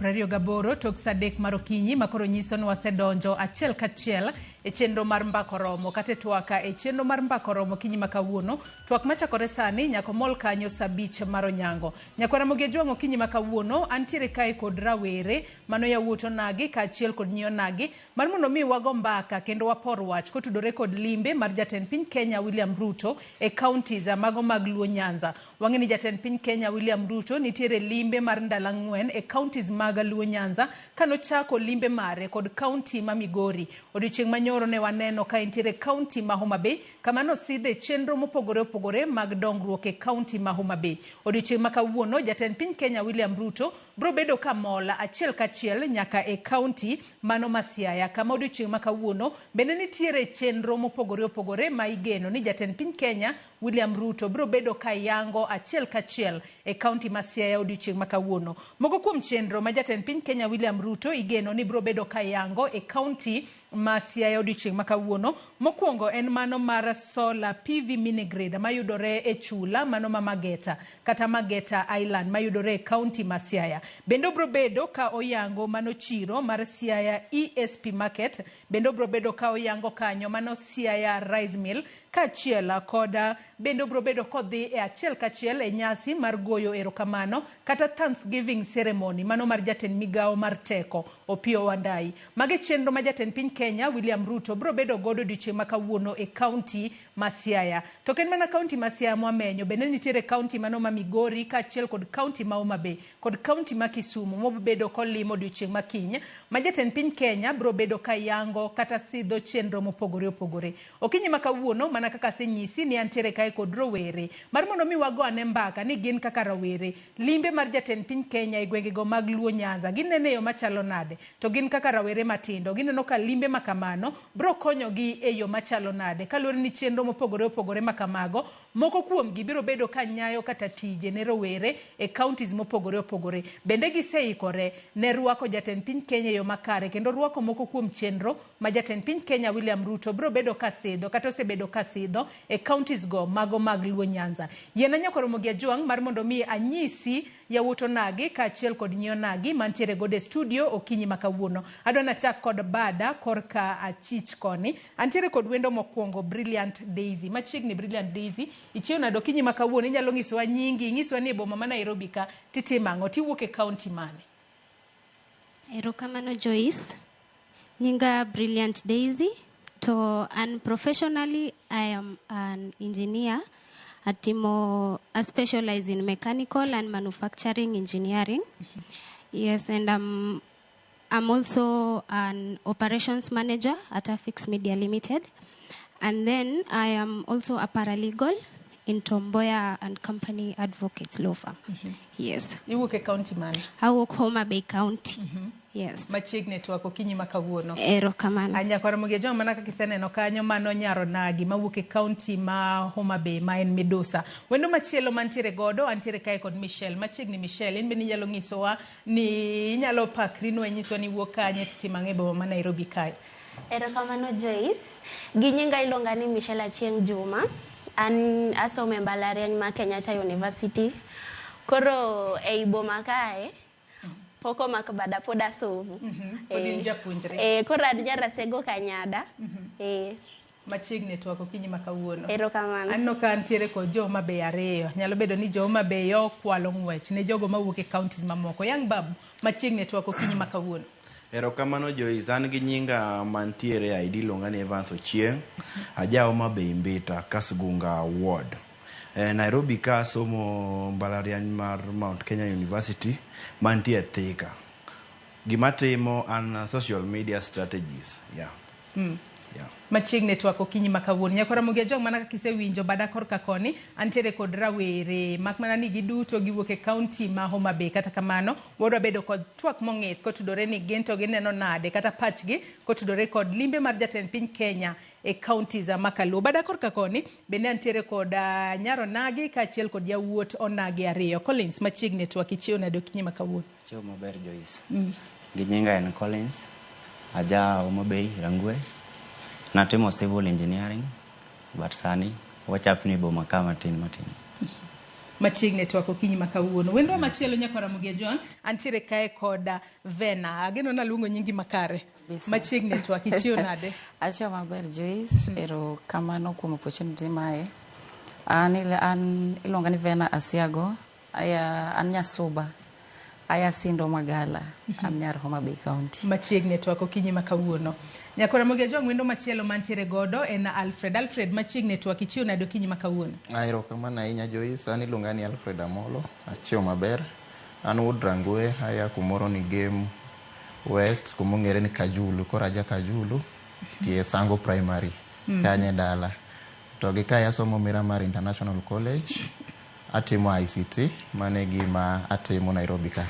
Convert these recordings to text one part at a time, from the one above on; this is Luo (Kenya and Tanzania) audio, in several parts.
28 tok sa 3 mar okinyi makoro nyiso ni wasedonjo achiel kachiel e chenro mar Mbaka Oromo kata e twak e chenro mar Mbaka Oromo okinyi ma kawuono. Twak machakore sani nyaka omol kanyo sa 5 mar onyango. Nyakwar Ramogi Ajwang' okinyi ma kawuono antiere kae kod rawere mano yawuot onagi kaachiel kod nyi onagi mar mondo mi wago mbaka kendo wapor wach kotudore kod limbe mar jatend piny Kenya William Ruto e counties mago mag Luo Nyanza. Wang'e ni jatend piny Kenya William Ruto nitiere limbe mar ndalo ang'wen e counties mag Luo Nyanza kanochako limbe mare kod county ma Migori. Odiochieng' manyoro ne waneno ka entiere county ma Homa Bay kama nosidhe chenro mopogore opogore mag dongruok e county ma Homa Bay. Odiochieng' ma kawuono jatend piny Kenya William Ruto bro bedo ka mol achiel kachiel nyaka e county mano ma Siaya kama odiochieng' ma kawuono bende nitiere chenro mopogore opogore ma igeno ni jatend piny Kenya William Ruto biro bedo ka yango achiel kachiel e kaunti ma Siaya odiochieng' ma kawuono. Moko kuom chenro ma jatend piny Kenya William Ruto igeno ni biro bedo ka yango e kaunti ma Siaya odiochieng' ma kawuono, mokwongo en mano mar solar PV mini-grid mayudore e chula mano ma Mageta kata Mageta Island mayudore e kaunti ma Siaya. Bende obiro bedo ka oyango mano chiro mar Siaya ESP Market, bende obiro bedo ka oyango kanyo mano Siaya Rice Mill kaachiel kod bende obiro bedo kodhi e achiel kachiel e nyasi mar goyo erokamano kata Thanksgiving ceremony mano mar jatend migawo mar teko Opiyo Wandayi. Mago e chenro ma jatend piny Kenya William Ruto biro bedo godo odiochieng' ma kawuono e kaunti ma Siaya. To ok en mana kaunti ma Siaya mwamenyo, bende nitiere kaunti mano ma Migori kaachiel kod kaunti ma Homa Bay kod kaunti ma Kisumu mobedo kolimo odiochieng' ma kiny ma jatend piny Kenya biro bedo ka yango kata sidho chenro mopogore opogore. Okinyi ma kawuono mana kaka asenyisi ni antiere kae kod rowere mar mondo mi wago ane mbaka ni gin kaka rawere limbe mar jatend piny Kenya e gwengego mag Luo Nyanza ginene e yo machalo nade to gin kaka rawere matindo gineno ka limbe ma kamano bro konyogi e yo machalo nade kaluwore ni chenro mopogore opogore ma kamago moko kuomgi biro bedo ka nyayo kata tije ne rowere e counties mopogore opogore. Bende giseikore ne rwako jatend piny Kenya e yo makare kendo rwako moko kuom chenro ma jatend piny Kenya William Ruto biro bedo ka sidho kata osebedo ka sidho e counties go mago mag Luo Nyanza. Yiena nyaka Ramogi Ajwang' mar mondo mi anyisi yawuot onagi kaachiel kod nyi onagi mantiere godo e studio okinyi ma kawuono. Adwa nachak kod bada korka achich koni. Antiere kod wendo mokwongo Brilliant Daisy. Machiegni Brilliant Daisy, ichiew nade okinyi ma kawuono? Inyalo nyisowa nyingi, inyiswa ni e boma ma Nairobi ka titimo ang'o? Tiwuok e county mane? Erokamano Joyce. Nyinga Brilliant Daisy. To an professionally I am an engineer. Atimo I specialize in mechanical and manufacturing engineering. Yes, and I'm also an operations manager at Afix Media Limited. And then I am also a paralegal in Tomboya and Company Advocates Law Firm. Yes. Iwuok e county mane? Awuok Homa Bay County. Yes. Machiegni e twak okinyi ma kawuono. Erokamano. Nyakwar Ramogi Ajwang' mana kaka iseneno kanyo mano nyar onagi mawuok e county ma Homa Bay ma en Midusa. Wendo machielo mantiere godo antiere kae kod Michelle. Machiegni Michelle, in bende inyalo nyisowa ni inyalo pakri nwa inyiswa ni iwuok kanye titimo ang'o e boma ma Nairobi kae. Erokamano Joyce. Gi nyinga iluonga ni Michelle Achieng' Juma. An asomo e mbalariany ma Kenyatta University. Koro ei boma kae, pok omak bada pod asomo. Pod in japuonjre. Koro an nyarasego Kanyada. Machiegni e twak okinyi ma kawuono. Erokamano. Aneno ka ntiere kod jo Homa Bay ariyo. Nyalo bedo ni jo Homa Bay okwalo ng'wech ne jogo mawuok e counties mamoko. Young Babu, machiegni e twak okinyi ma kawuono. Erokamano Joyce, an gi nyinga mantiere e ID iluonga ni Evans Ochieng', aja Homa Bay Mbita, Kasgunga Ward. Nairobi ka asomo mbalariany mar Mount Kenya University mantie Thika. Gima timo an social media strategist. Yeah. Yeah. Machiegni e twak okinyi ma kawuono. Nyakwar Ramogi Ajwang' mana kaka isewinjo bada korka koni, antiere kod rawere mak mana ni giduto giwuok e county ma Homa Bay. Kata kamano, wadwa bedo kod twak mong'ith kotudore ni gin to gineno nade kata pachgi kotudore kod limbe mar jatend piny Kenya e counties ma kaluo. Bada korka koni, bende antiere kod nyar onagi kaachiel kod yawuot onagi ariyo. Collins, machiegni e twak ichiew nade okinyi ma kawuono? Chiew maber Joyce. Gi nyinga en Collins, aja Homa Bay, Rangwe. Natimo civil engineering, but sani wachapni boma ka matin matin. Machiegni e twak okinyi ma kawuono. Wendwa machielo Nyakwar Ramogi Ajwang', antiere kae koda Vena. Ageno naluongo nyingi makare. Kabisa. Machiegni e twak, ichiew nade? Achiew maber Joyce, erokamano kuom opportunity mae. An, an iluonga ni Vena Asiago, aya, an Nyasuba, aya Sindo Magala, an nyar Homa Bay County. Machiegni e twak okinyi ma kawuono. Nyakwar Ramogi Ajwang' wendo machielo mantiere godo en Alfred. Alfred, machiegni e twak, ichiew nade okinyi ma kawuono? Erokamano ahinya Joyce, an iluonga ni Alfred Amolo, achiew maber. An wuod Rangwe, aya kumoro ni Game West, kumong'ere ni Kajulu, koro aja Kajulu, tie Sango Primary, kanyo e dala. To gi kae asomo Miramar International College, atimo ICT, mano e gima atimo Nairobi ka.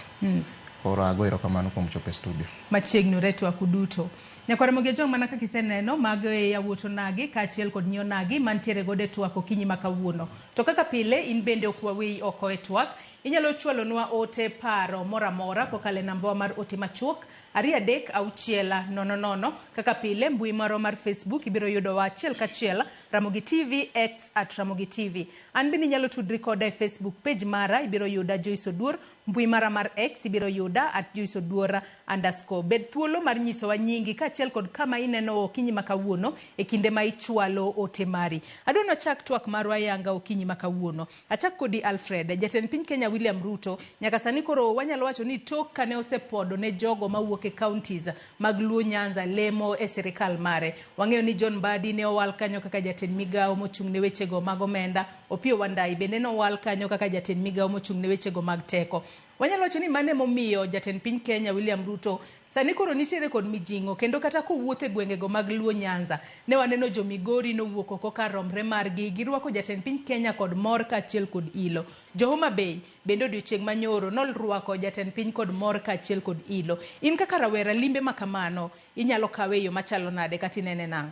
Koro ago erokamano kuom chopo e studio. Machiegni ure twak uduto. Nyakwar Ramogi Ajwang' mana kaka iseneno, mago e yawuot onagi kaachiel kod nyi onagi mantiere godo e twak okinyi ma kawuono. To kaka pile, in bende ok waweyi oko e twak. Inyalo chwalonwa ote paro moro amora kokalo e nambawa mar ote machuok 2 3 6 0 0. Kaka pile, mbui marwa mar Facebook ibiro yudowa achiel kachiel Ramogi TV, X at Ramogi TV. An bende inyalo tudri koda e Facebook page mara, ibiro yuda Joyce Oduor. Mbui mara mar X ibiro yuda at Joyce Oduor underscore. Bed thuolo mar nyisowa nyingi kaachiel kod kama ineno okinyi ma kawuono e kinde ma ichwalo ote mari. Adwa nachak twak marwa yanga okinyi ma kawuono. Achak kodi Alfred, jatend piny Kenya William Ruto nyaka sani koro wanyalo wacho ni tok kane osepodo ne jogo mawuok e counties mag Luo Nyanza lemo e sirikal mare. Wang'eyo ni John Mbadi ne owal kanyo kaka jatend migawo mochung' ne wechego mag omenda, Opiyo Wandayi bende nowal kanyo kaka jatend migawo mochung' ne wechego mag teko. Wanyalo wacho ni mano emomiyo jatend piny Kenya William Ruto sani koro nitiere kod mijing'o kendo kata kowuotho e gwengego mag Luo Nyanza ne waneno jo Migori nowuok oko kar romre margi girwako jatend piny Kenya kod mor kaachiel kod ilo. Jo Homa Bay bende odiochieng' manyoro norwako jatend piny kod mor kaachiel kod ilo. In kaka rawera limbe ma kamano inyalo kawe e yo machalo nade kata inene nang'o?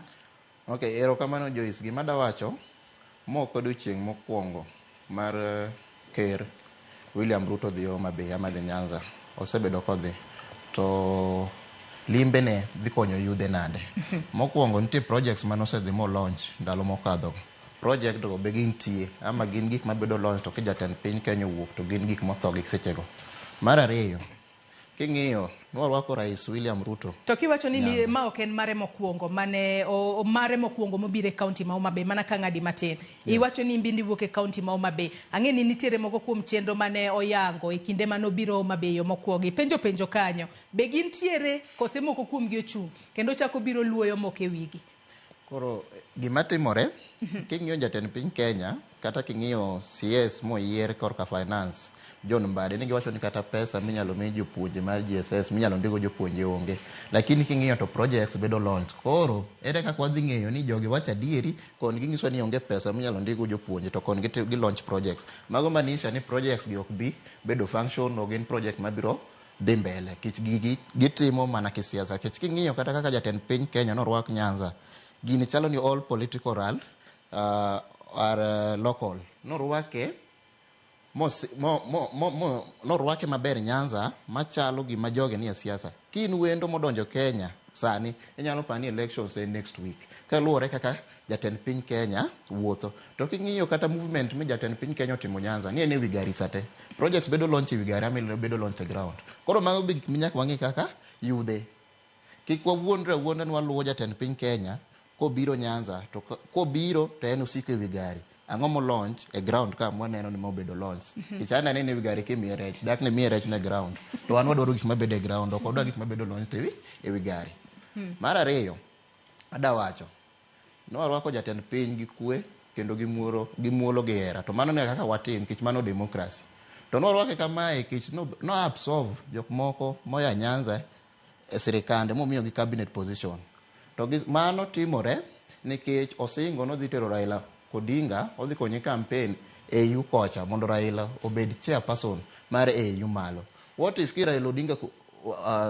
Okay, erokamano Joyce. Gima dawacho, ma ok odiochieng' mokwongo mar ker William Ruto dhi Homa Bay ama dhi Nyanza. Osebedo kodhi. To limbe ne dhi konyo yudhe nade? Mokwongo nitie projects mane osedhi mo launch ndalo mokadho. Project go be gintie ama gin gik mabedo launch to ka jatend piny Kenya owuok to gin gik motho gi sechego. Mar ariyo, king'iyo nwarwako Rais William Ruto To kiwacho ni ma ok en mare mokwongo mane o, mare mokwongo mobiro e county ma Homa Bay mana ka ng'adi matin. Yes. Iwacho ni in bende iwuok e county ma Homa Bay. Ang'e ni nitiere moko kuom chenro mane oyango e kinde mane obiro Homa Bay yo mokwongo. Ipenjo penjo kanyo. Be gintiere kose moko kuomgi ochung' kendo chako biro luoyo moko e wigi? Koro gima timore, king'iyo jatend piny Kenya kata king'iyo CS moyier korka finance John Mbadi ne giwacho ni kata pesa minyalo mi jopuonje mar GSS minyalo ndikgo jopuonje onge. Lakini king'iyo to projects bedo launch. Koro ere kaka wadhi ng'eyo ni jogi wacho adieri koni ginyiso ni onge pesa minyalo ndikgo jopuonje to koni gi launch projects. Mago maanisha ni projects gi ok bi bedo function ok gin project mabiro dhi mbele kech gigi gitimo mana kisiasa. Kech king'iyo kata kaka jatend piny Kenya norwak Nyanza, gini chalo ni all political are local. Norwake norwake maber Nyanza machalo gima jogi nie siasa. Ka in wendo modonjo Kenya sani, inyalo paro ni elections en next week. Kaluwore kaka jatend piny Kenya wuotho. To king'iyo kata movement mi jatend piny Kenya otimo Nyanza, ni en ewi gari sate. Projects bedo launch ewi gari ama bedo launch e ground. Koro mago be gik minyaka wang'i kaka yudhe. Kik wawuondre awuonda ni waluwo jatend piny Kenya kobiro Nyanza to kobiro to en osiko ewi gari. Ang'o mo launch e ground ka mwaneno ni mobedo launch. Nikech an anene ewi gari kimiye rech, dak ne miye rech ne ground. To wan wadwaro gik mabedo e ground, ok wadwar gik mabedo launched ewi gari. Mar ariyo, ada wacho, ne warwako jatend piny gi kwe kendo gi muolo gi muolo gi hera. To mano ne kaka watim nikech mano democracy. To ne warwake kamae nikech no absorb jok moko moya Nyanza e sirikande momiyogi cabinet position. To gi, mano timore nikech osingo nodhi tero Raila Odinga odhi konye campaign AU kocha mondo Raila obed chairperson mar AU malo. What if ki Raila Odinga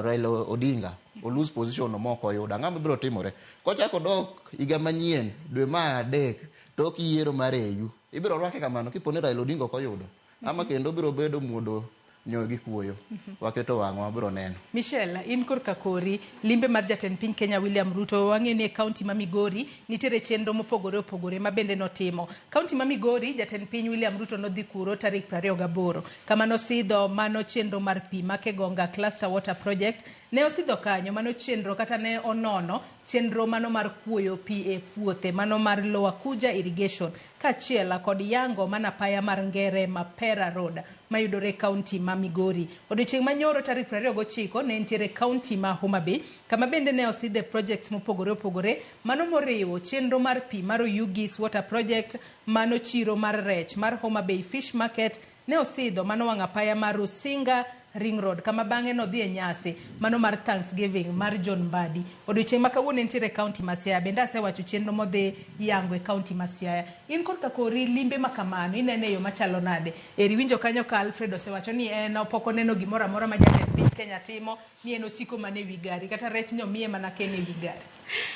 Raila Odinga o lose position no mok oyudo ang'o mabiro timore? Kochako dok higa manyien dwe mar adek tok yiero mar AU ibiro rwake kamano kipo ni Raila Odinga ok oyudo ama kendo biro bedo muodo Nyoyo gi kuoyo. Waketo wang'wa wabiro neno. Michelle, in korka kori, limbe mar jatend piny Kenya William Ruto, wang'eyo ni e kaunti ma Migori nitiere chenro mopogore opogore ma bende notimo. Kaunti ma Migori, jatend piny William Ruto nodhi kuro tarik 28, kama nosidho mano chenro mar pi ma Kegonga Cluster Water Project. Ne osidho kanyo mano chenro kata ne onono chenro mano mar kuoyo pi e puothe mano mar Lower Kuja Irrigation kaachiel kod yango mana apaya mar Ngere Mapera Road mayudore e kaunti ma Migori. Odiochieng' manyoro tarik 29 ne nitiere kaunti ma Homa Bay kama bende ne osidhe projects mopogore opogore mano moriwo chenro mar pi mar Oyugis Water Project, mano chiro mar rech mar Homa Bay Fish Market ne osidho mano wang' apaya mar Rusinga Ring Road kama bang'e nodhi e nyasi mano mar Thanksgiving mar John Mbadi. Odiochieng' ma kawuono entiere e kaunti ma Siaya bende asewacho chenro modhi yango e kaunti ma Siaya. In korka kori limbe ma kamano inene e yo machalo nade? Eri winjo kanyo ka Alfred osewacho ni en pok oneno gimoro amora ma jatend piny Kenya timo ni en osiko mana e wi gari kata rech nyomiye mana ka en e wi gari.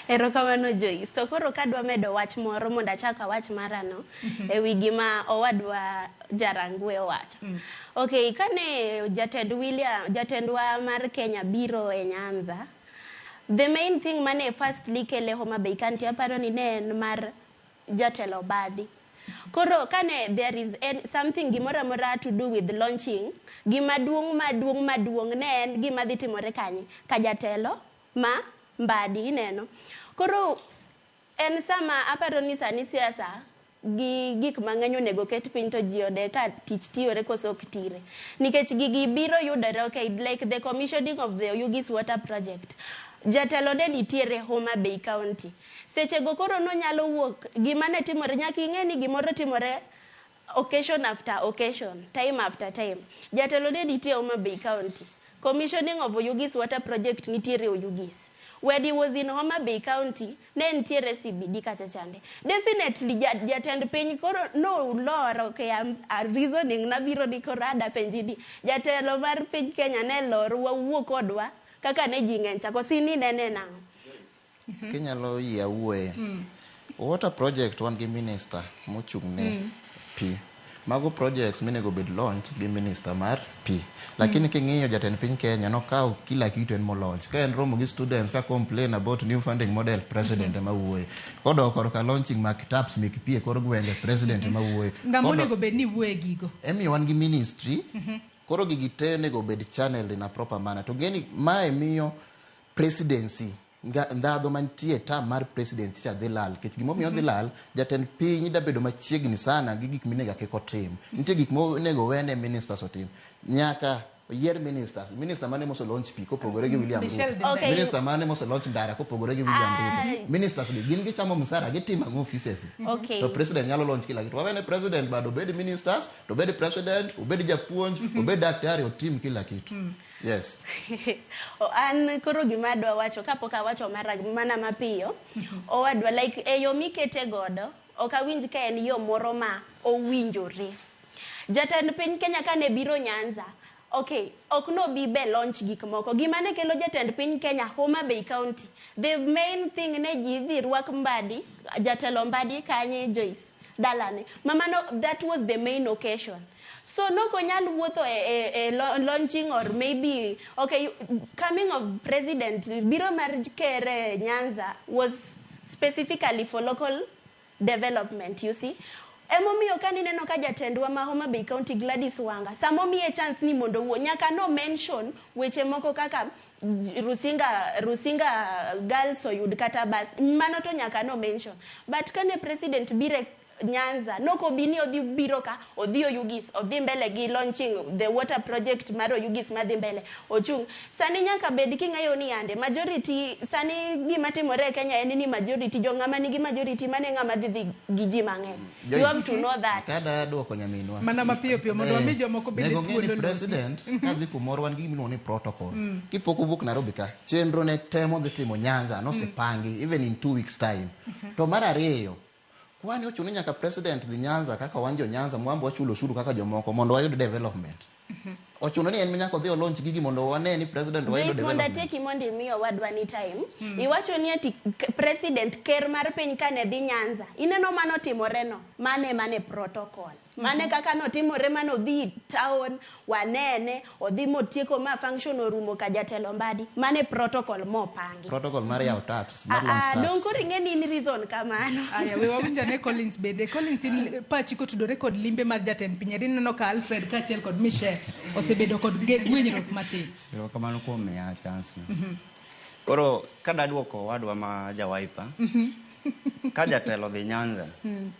Erokamano Joyce. To koro kadwa medo wach moro mondo achak awach marano e wi gima owadwa Jarangwe owacho. Okay, kane jatend William, jatendwa mar Kenya biro e Nyanza, the main thing mane firstly kele Homa Bay County aparo ni ne en mar jatelo Mbadi. Koro kane there is any, something gimoro amora to do with launching, gima duong' maduong' maduong' ne en gima dhi timore kanye? Ka jatelo ma Mbadi ineno. Koro en sama aparo ni sani siasa gi gik mang'eny onego ket piny to ji one ka tich tiyore koso ok tire. Nikech gigi biro yudore okay, like the commissioning of the Oyugis Water Project. Jatelo ne nitiere Homa Bay County. Seche go koro nonyalo wuok, gima ne timore, nyaka ing'e ni gimoro timore occasion after occasion, time after time. Jatelo ne nitie Homa Bay County. Commissioning of Oyugis Water Project nitiere Oyugis. When he was in Homa Bay County, ne nitiere CBD kacha chande. Definitely jatend piny koro no lor, okay, I'm reasoning nabiro ni koro ada penji ni jatelo mar piny Kenya ne lor wawuo kodwa kaka ne ji ng'eny cha kosi ni nene nang'o. Kinyalo yie awuoye. Water project wan gi minister mochung' ne pi. Mago projects minego bed launch gi minister mar pi. Lakini king'iyo jatend piny Kenya nokawo kila kitu en molaunch. Ka en romo gi students ka complain about new funding model, president ema wuoye. Kodok korka launching mag taps mek pi e kor gwenge, president ema wuoye. Ng'ama onego bed ni wuoye gigo? Emiyo wan gi ministry, koro gigi te onego bed channeled in a proper manner. To ng'eni mae miyo presidency ndhadhu mantie term mar presidency cha dhi lal. Nikech gimomiyo odhi lal, jatend piny dabedo machiegni sana gi gik minego kik otim. Nitie gik monego wene ministers otim. Nyaka oyier ministers. Minister mane mose launch pi kopogore gi William Ruto. Okay. Minister mane mose launch ndara kopogore gi William Ruto. Ministers gi gin gichamo msara gitimo ang'o offices. Okay. To president nyalo launch kila kitu. Wawene president bado obed ministers, to obed president, obed japuonj, obed daktari, otim kila kitu. Yes. An koro gima adwa wacho kapok awacho mara mana mapiyo, owadwa like e yo mikete godo ok awinj ka en yo moro ma owinjore. Jatend piny Kenya kane biro Nyanza, okay, ok nobi be launch gik moko. Gima ne kelo jatend piny Kenya Homa Bay County, the main thing ne ji dhi rwak Mbadi, jatelo Mbadi kanye Joyce dalane. Mamano, that was the main occasion. So nok onyal wuotho e launching or maybe, okay, coming of president, biro mar ker e Nyanza was specifically for local development, you see. Emomiyo ka nineno ka jatendwa ma Homa Bay County Gladys Wanga, samomiye chance ni mondo owuo, nyaka no mention weche moko kaka Rusinga girls oyud kata bas, mano to nyaka no mention. But kane president bire Nyanza, nokobi ni odhi biro ka, odhi Oyugis, odhi mbele gi launching the water project mar Oyugis madhi mbele, ochung'. Sani nyaka bed king'eyo ni yande, majority, sani gima timore e Kenya en ni majority, jo ng'ama nigi majority mane ng'ama dhi dhi gi ji mang'eny. You have to know that. Kada duoko nyaminwa. Mana mapiyo piyo mondo wami jomoko bende Nego ng'e ni thuolo losi. president kadhi kumoro wan gi gimiluongo ni protocol. Kipok owuok Nairobi ka, chenro ne temo dhi timo Nyanza nosepangi even in 2 weeks time. To mar ariyo, kwani ochuno ni nyaka president dhi Nyanza kaka wan jo Nyanza mwambo wachulo osuru kaka jomoko mondo wayud development. Ochuno ni en nyaka odhi olaunch gigi mondo wane ni president wayudo Joyce, mondo development. atieki mondo imi owadwa ni time. Iwacho ni ati president ker mar piny kane dhi Nyanza. Ineno mano timore no, mane mane protocol. Mane kaka notimore manodhi town wanene odhi motieko ma function orumo ka jatelo Mbadi. Mane protocol mopangi. Protocol mar yawo taps, mar launch Ah, ah, dong taps. koro ing'e ni in reason kamano. Aya, we wawinj ane Collins bende. Collins, in pachi kotudore kod limbe mar jatend piny. Eri ineno ka Alfred kaachiel kod Michelle osebedo kod gwenyruok matin. Erokamano kuom miya chance no. Koro kadaduoko owadwa ma ja Wiper, ka jatelo odhi Nyanza,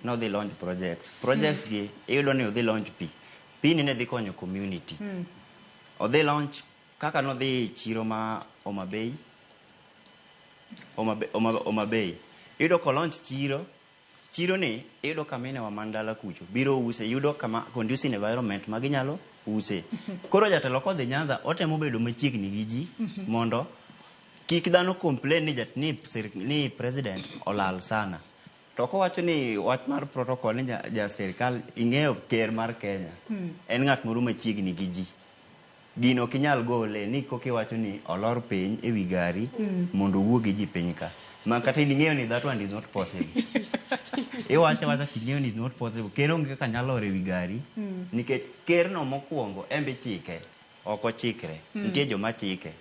nodhi launch projects. Projects gi iyudo ni odhi launch pi. Pi ni ne dhi konyo community. Odhi launch kaka nodhi chiro ma Homa Bay, Homa Bay. Iyudo ko launch chiro, chiro ni iyudo ka minewa man dala kucho biro use, yudo kama conducive environment ma ginyalo use. Koro jatelo kodhi Nyanza otemo bedo machiegni gi ji mondo kik dhano complain ni, jat, ni, ni president olal sana. To kowacho ni wach mar protocol ni ja sirkal ing'eyo ker mar Kenya en ng'at moro machiegni gi ji. Gino ok inyal gole ni kokiwacho ni olor piny ewi gari mondo owuo gi ji piny ka. Ma kata in ing'eyo ni that one is not possible. Iwacho awacha ting'eyo ni is not possible. Ker onge kaka nyalo lor ewi gari nikech ker no mokwongo en be ichike, ok ochikre. Nitie joma chike.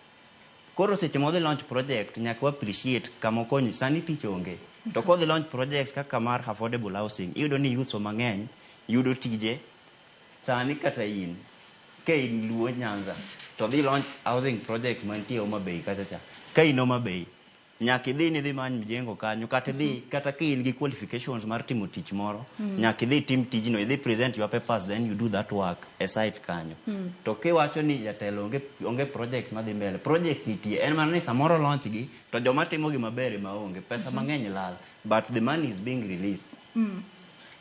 Koro seche modhi launch project nyaka wa appreciate kama okonyo. Sani tich onge. To kodhi launch projects kaka mar affordable housing, iyudo ni youths mang'eny yudo tije. Sani kata in, ka in Luo Nyanza, to dhi launch housing project mantie Homa Bay kacha cha. Ka in Homa Bay, nyaka idhi ni idhi many mjengo kanyo, kata idhi, kata ka in gi qualifications mar timo tich moro, nyaka idhi tim tijno, idhi present your papers, then you do that work e site kanyo. To kiwacho ni jatelo onge project madhi mbele, project nitie, en mana ni samoro launch gi, to joma timo gi maber ema onge, pesa mang'eny lal, but the money is being released.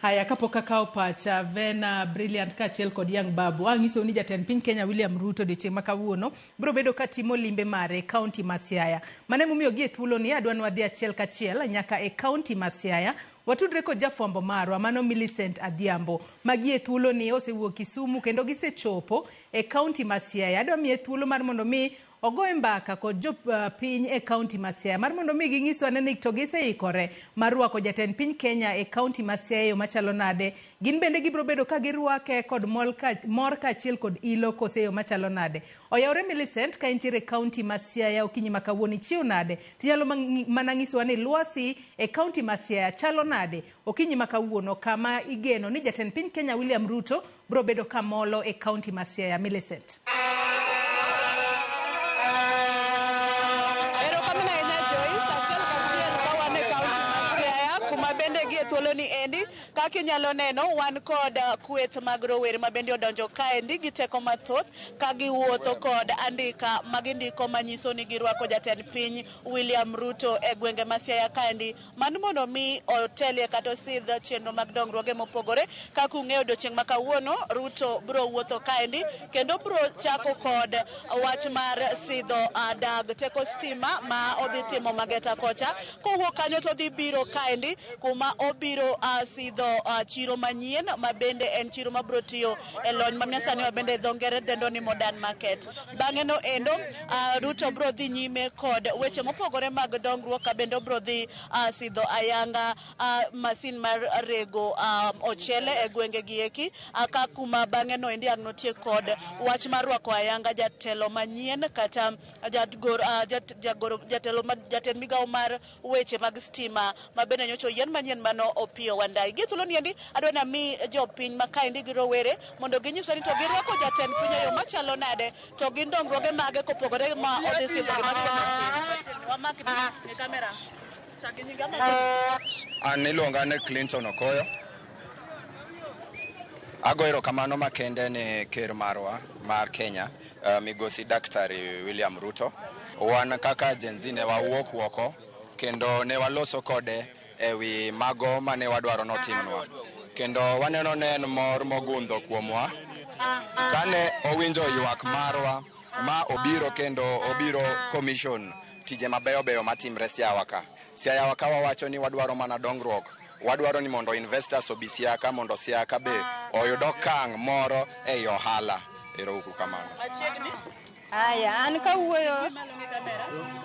Haya, kapok akawo pacha Vena Brilliant kaachiel kod Young Babu, ang'isou ni jatend piny Kenya William Ruto odiochieng' ma kawuono biro bedo ka timo limbe mare e kaunti ma Siaya. Mano emomiyo gi e thuoloni adwa ni wadhi achiel kachiel nyaka e kaunti ma Siaya. Watudre kod jafwambo marwa mano Millicent Adhiambo. Magi e thuoloni osewuok Kisumu kendo gisechopo e kaunti ma Siaya. Adwa miye thuolo mar mondo mi ogoye mbaka kod jopiny e kaunti ma Siaya mar mondo mi ginyiswa ane ni to giseikore mar rwako jatend piny Kenya e kaunti ma Siaya e yo machalo nade. Gin bende gibiro bedo ka girwake kod mor kaachiel kod ilo kose e yo machalo nade. Oyawre Millicent ka intiere e kaunti ma Siaya okinyi ma kawuono ichiew nade? Tinyalo mana nyisowa ni lwasi e kaunti ma Siaya chalo nade okinyi ma kawuono kama igeno ni jatend piny Kenya William Ruto biro bedo ka molo e kaunti ma Siaya. Millicent. Erokamano ahinya Joyce, achiel kachiel ka wan e kaunti ma Siaya kuma bende gie thuoloni endi kaka inyalo neno wan kod kweth mag rowere ma bende odonjo kaendi gi teko mathoth ka giwuotho kod andika magindiko manyiso ni girwako jatend piny William Ruto e gwenge ma Siaya kaendi mano mondo mi otelie kata osidh chenro mag dongruoge mopogore. Kaka ung'eyo odiochieng' ma kawuono Ruto biro wuotho kaendi kendo biro chako kod wach mar sidho dag teko stima ma odhi timo Mageta kocha. Kowuok kanyo to odhi biro kaendi kuma obiro sidho chiro manyien ma bende en chiro mabiro tiyo e lony ma nyasani ma bende dho ngere dendo ni modern market. Bang'e no endo Ruto biro dhi nyime kod weche mopogore mag dongruok ka bende obiro dhi sidho ayanga masin mar rego ochele e gwenge gi eki ka kuma bang'e no endi ang' notiek kod wach mar rwako ayanga jatelo manyien kata jatelo jatend migawo mar weche mag stima ma bende nyocha oyien manyien mano Opiyo Wandayi. Gi thuolo ni endi adwa ni ami jopiny ma kaendi gi rowere mondo ginyiswa ni to girwako jatend piny e yo machalo nade to gin dongruoge mage kopogore ma odhi sidho gi mago wamakni e kamera. An iluonga ni Clinton Okoyo. Ago erokamano makende ne ker marwa mar Kenya, migosi Daktari William Ruto. Wan kaka Gen Z ne wawuok oko kendo ne waloso kode ewi mago mane wadwaro notimnwa. Kendo waneno ne en mor mogundho kuomwa kane owinjo ywak marwa ma obiro kendo obiro commission tije mabeyo beyo matimre Siaya ka. Siaya ka wawacho ni wadwaro mana dongruok. Wadwaro ni mondo investors obi Siaya ka mondo Siaya ka be oyud okang' moro ei ohala. Ero uru kamano. Machiegni. Aya, an kawuoyo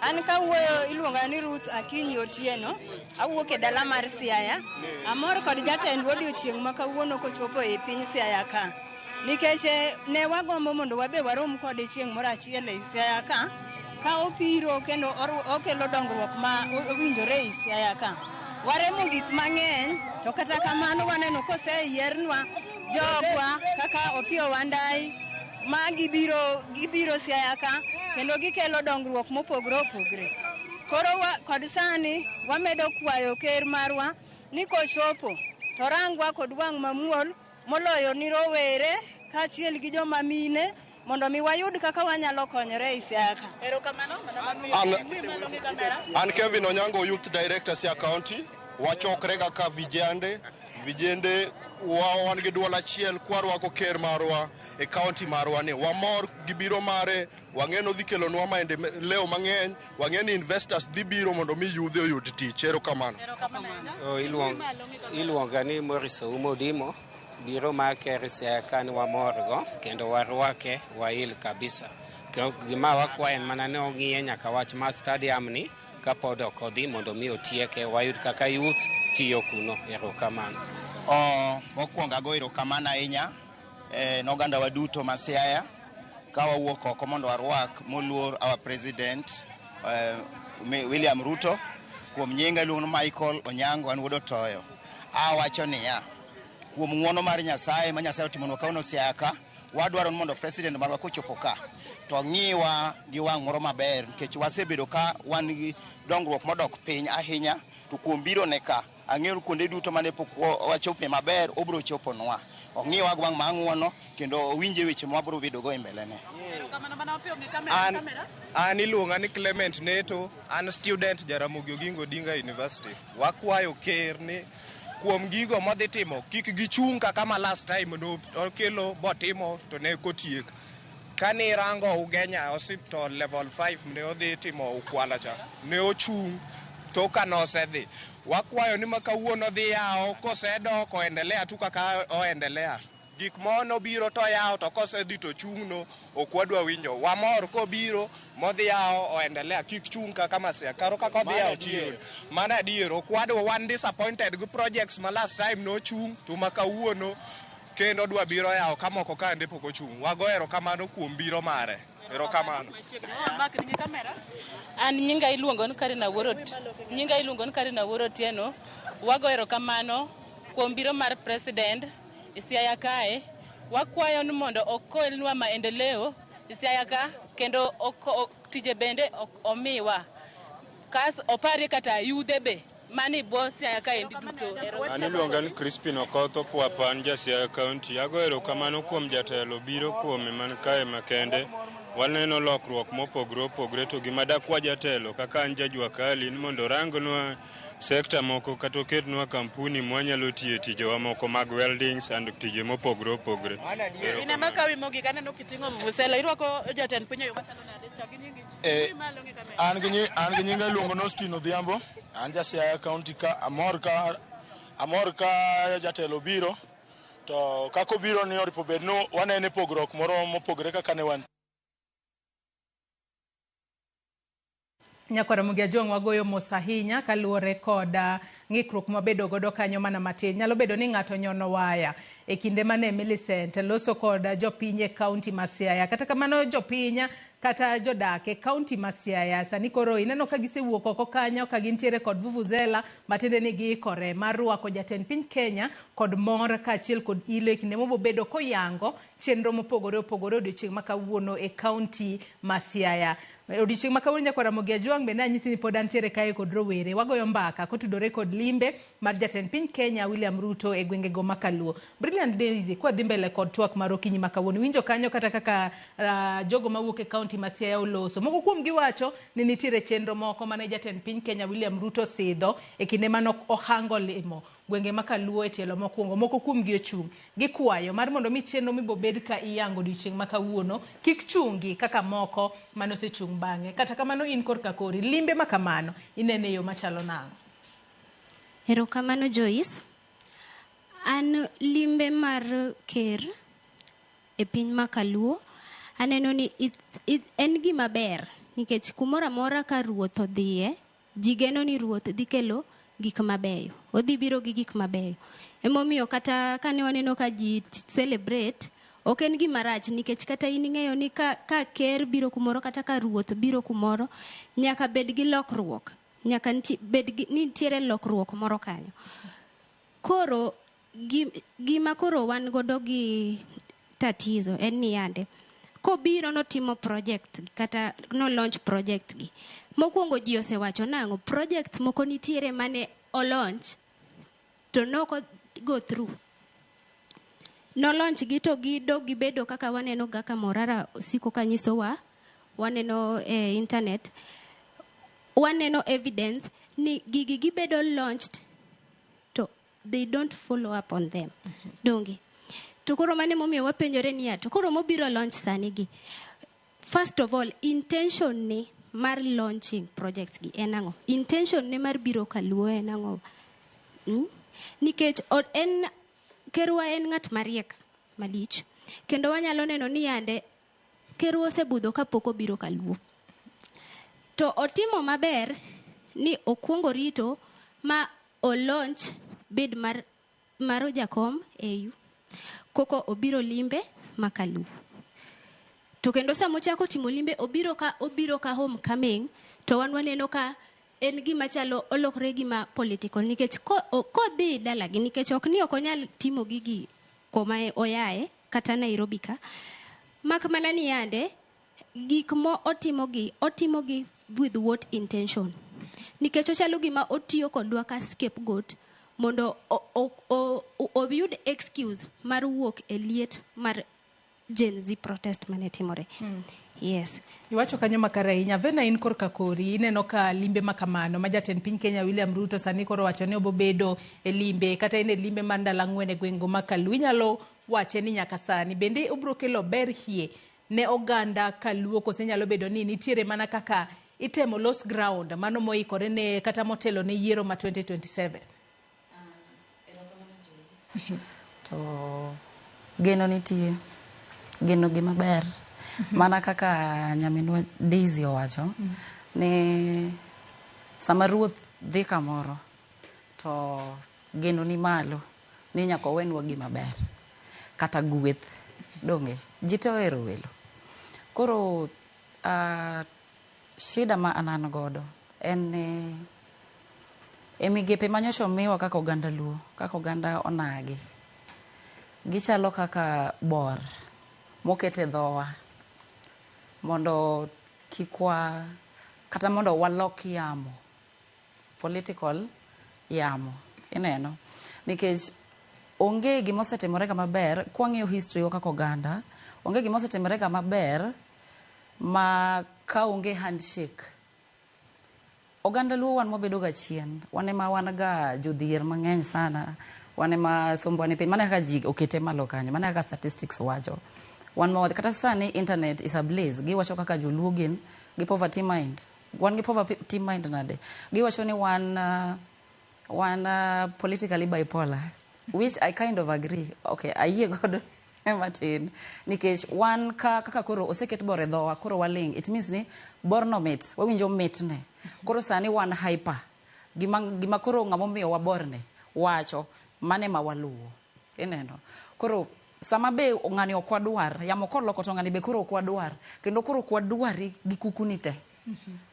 an kawuoyo iluonga ni Ruth Akinyi Otieno. Awuok e dala mar Siaya. Amor kod jatendwa odiochieng' ma kawuono kochopo e piny Siaya ka. Nikech ne wagombo mondo wabe warom kode chieng' moro achiel ei Siaya ka. Ka obiro kendo okelo dongruok ma owinjore ei Siaya ka. Waremo gik mang'eny to kata kamano waneno koseyiernwa jogwa kaka Opiyo Wandayi ma gibiro gibiro Siaya ka kendo gikelo dongruok mopogore opogore. Koro kod sani wamedo kwayo ker marwa ni kochopo to rangwa kod wang' mamuol moloyo ni rowere kaachiel gi joma mine mondo mi wayud kaka wanyalo konyore ei Siaya ka. Erokamano. An Kevin Onyango, Youth Director Siaya County. Wachokre kaka vijende, vijende wan gi duol achiel kwarwako ker marwa e county marwa ni. Wamor gi biro mare, wang'e ni odhi kelonwa maendeleo mang'eny, wang'e ni investors dhi biro mondo mi yudhe oyud tich. Erokamano. Oh, iluonga ni Morris Oumo Odimo. Biro mar ker Siaya ka ni wamorgo kendo warwake wail kabisa. Gima wakwayo en mana ni ong'iye nyaka wach mar stadium ni kapod ok odhi mondo mi otieke wayud kaka youth tiyo kuno. Erokamano. Mokwongo ago erokamano ahinya ne oganda wa duto ma Siaya ka wawuok oko mondo warwak moluor our president William Ruto. Kuom nyinga iluongo ni Michael Onyango, an wuod Otoyo. Awacho niya, kuom ng'uono mar Nyasaye ma Nyasaye otimonwa kawuono Siaya ka, wadwaro ni mondo president marwa kochopo ka to ng'iwa gi wang' moro maber nikech wasebedo ka wan gi dongruok modok piny ahinya to kuom biro ne ka ang'eyo ni kuonde duto mane pok wachope maber obiro choponwa ong'iwa gi wang' mang'uono kendo owinje weche ma wabiro bedo go e mbele ne. An iluonga ni Clement Neto, an student Jaramogi Oginga Odinga University. Wakwayo ker ni kuom gigo modhi timo kik gichung' kaka ma last time no okelo botimo to ne kotiek. Kane irango Ugenya Hospital level 5 ne odhi timo Ukwala cha, ne ochung' tok ka nosedhi. Wakwayo ni ma kawuono dhi yawo kosedok oendelea tu kaka oendelea. Gik monobiro to yawo to kosedhi to chung'no ok wadwa winjo. Wamor kobiro modhi yawo oendelea kik chung' kaka Masia karo kaka odhi yawo chiro. Mano adier ok wadwa wan disappointed gi projects ma last time nochung' to ma kawuono kendo dwa biro yawo ka moko kande pok ochung'. Wago erokamano kuom biro mare. Erokamano. An nyinga iluongo ni Karina Wuoro nyinga iluongo ni Karina Wuoro Otieno. Wago erokamano kuom biro mar president e Siaya kae. Wakwayo ni mondo okelnwa maendeleo e Siaya ka kendo tije bende omiwa. Kas oparie kata yudhe be mani bwo Siaya kaendi duto. An iluonga ni Crispin Okoth Okwapa, an ja Siaya County. Ago erokamano kuom jatelo biro kuome man kae makende. Waneno lokruok mopogore opogore to gima dakwa jatelo kaka an jajua kali ni mondo orangnwa sekta moko kata oketnwa kampuni mwanyalo tiye tijewa moko mag weldings and tije mopogore opogore. In ema kawi mogik aneno kiting'o vuvuzela irwako jatend piny e yo machalo nade chak gi nyingi. An gi nyinga iluongo ni Austin Odhiambo, an ja Siaya County ka amor ka jatelo biro to kaka obiro ni oripo bed ni wanene pogruok moro mopogore kaka ne wan. Nyakwar Ramogi Ajwang' wagoyo mos ahinya kaluwore kod ng'ikruok mwabedo godo kanyo mana matin. Nyalo bedo ni ng'ato nyono waya e kinde mane Millicent loso kod jopiny e kaunti ma Siaya. Kata kamano jopiny kata jodak e kaunti ma Siaya sani koro ineno ka gisewuok oko kanyo ka gintiere kod vuvuzela matiende ni giikore mar rwako jatend piny Kenya kod mor kaachiel kod ilo e kinde mobobedo koyango chenro mopogore opogore odiochieng' ma kawuono e kaunti ma Siaya. Odiochieng' ma kawuono nyakwar Ramogi Ajwang' bende anyisi ni pod antiere kae kod rowere. Wagoyo mbaka kotudore kod limbe mar jatend piny Kenya William Ruto e gwengego ma Kaluo. Brilliant Daisy, kwadhi mbele kod twak mar okinyi ma kawuono, iwinjo kanyo kata kaka jogo mawuok e kaunti ma Siaya oloso. Moko kuom gi wacho ni nitiere chenro moko mane jatend piny Kenya William Ruto sidho e kinde mane ohango limo gwenge ma Kaluo e tielo mokwongo. Moko kuom gi ochung' gikwayo mar mondo mi chenro mibobed ka iyango odiochieng' ma kawuono kik chungi kaka moko mane osechung' bang'e. Kata kamano in korka kori, limbe ma kamano inene e yo machalo nang'o? Erokamano Joyce. An limbe mar ker e piny ma Kaluo Aneno ni en gima ber nikech kumoro amora ka ruoth odhiye, ji geno ni ruoth dhi kelo gik mabeyo. Odhi biro gi gik mabeyo. Emomiyo kata kane waneno ka ji celebrate, ok en gima rach nikech kata in ing'eyo ni ka ker biro kumoro kata ka ruoth biro kumoro, nyaka bed gi lokruok. Nyaka bed ni nitiere lokruok moro kanyo. Koro gima koro wan godo gi tatizo en ni yande kobiro notimo project kata no launch project gi. Mokwongo ji osewacho nang'o, project moko nitiere mane o launch to noko go through. No launch gi to gidog gibedo kaka waneno ga ka Morara siko ka nyisowa, waneno e internet, waneno evidence ni gigi gibedo launched to they don't follow up on them. Donge? To koro mane momiyo wapenjore niya, to koro mobiro launch sani gi. First of all, intention ne mar launching projects gi en ang'o? Intention ne mar biro kaluo en ang'o? Nikech en kerwa en ng'at mariek malich. Kendo wanyalo neno ni yande kerwa osebudho kapok obiro kaluo. To otimo maber ni okwongo rito ma o launch bid mar jakom AU. Koko obiro limbe makaluo. To kendo sama ochako timo limbe obiro ka homecoming to wan waneno ka en gima chalo olokre gima political nikech kodhi dalagi nikech ok ni ok onyal timo gigi koma oyae kata Nairobi ka. Mak mana ni yande gik mo otimogi with what intention. Nikech ochalo gima otiyo kodwa ka scapegoat mondo oyud excuse mar wuok e liet mar Gen Z protest mane timore. Yes. Iwacho kanyo makare ahinya. Vena in korka kori, ineno ka limbe makamano ma jatend piny Kenya William Ruto sani koro wacho ni obobedo e limbe kata en e limbe mar ndalo ang'wen e gweng'go ma Kaluo. Inyalo wache ni nyaka sani bende obiro kelo ber hie ne oganda Kaluo kose nyalo bedo ni nitiere mana kaka itemo los ground mano moikore ne kata motelo ne yiero ma 2027. To geno nitie, geno gima ber. Mana kaka nyaminwa Daisy owacho ni sama ruoth dhi kamoro to geno ni malo ni nyaka owenwa gima ber kata gweth. Donge ji te ohero welo. Koro shida ma an godo en ni e migepe manyocha omiwa kaka oganda Luo, kaka oganda onagi, gichalo kaka bor moket e dhowa mondo kik wa kata mondo walok yamo, political yamo, ineno. Nikech onge gima osetimore ga maber, kwang'iyo history wa kaka oganda, onge gima osetimore ga maber ma ka onge handshake. Oganda Luo wan wabedo ga chien, wan ema wan ga jodhier mang'eny sana, wan ema sombwa ni piny, mana kaka ji okete malo kanyo, mana kaka statistics wacho. Wan ma kata sani internet is ablaze, giwacho kaka joluo gin gi poverty mind. Wan gi poverty mind nade? Giwacho ni wan politically bipolar, which I kind of agree. Okay, ayie godo matin. Nikech wan kaka koro oseket bor e dhowa, koro waling'. It means ni borno mit, wawinjo mitne. Koro sani wan hyper. Gima koro ng'ama omiyo waborne wacho, mane ma waluwo. Ineno. Koro sama be ng'ani ok wadwar, yamo koloko to ng'ani be koro ok wadwar. Kendo koro ok wadwari gi kukuni te.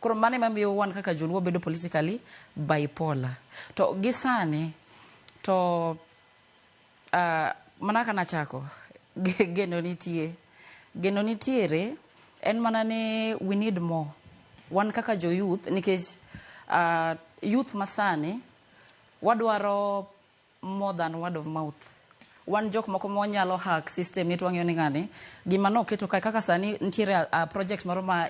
Koro mane mamiyo wan kaka joluo bedo politically bipolar. To gi sani, to mana kaka nachako, geno nitie. Geno nitiere, en mana ni we need more. Wan kaka jo youth, nikech youth masani, wadwaro more than word of mouth. Wan jok moko mwanyalo hack system ni to wang'iyo ni ng'ani, gima noketo kae, kaka sani nitiere a project moro ma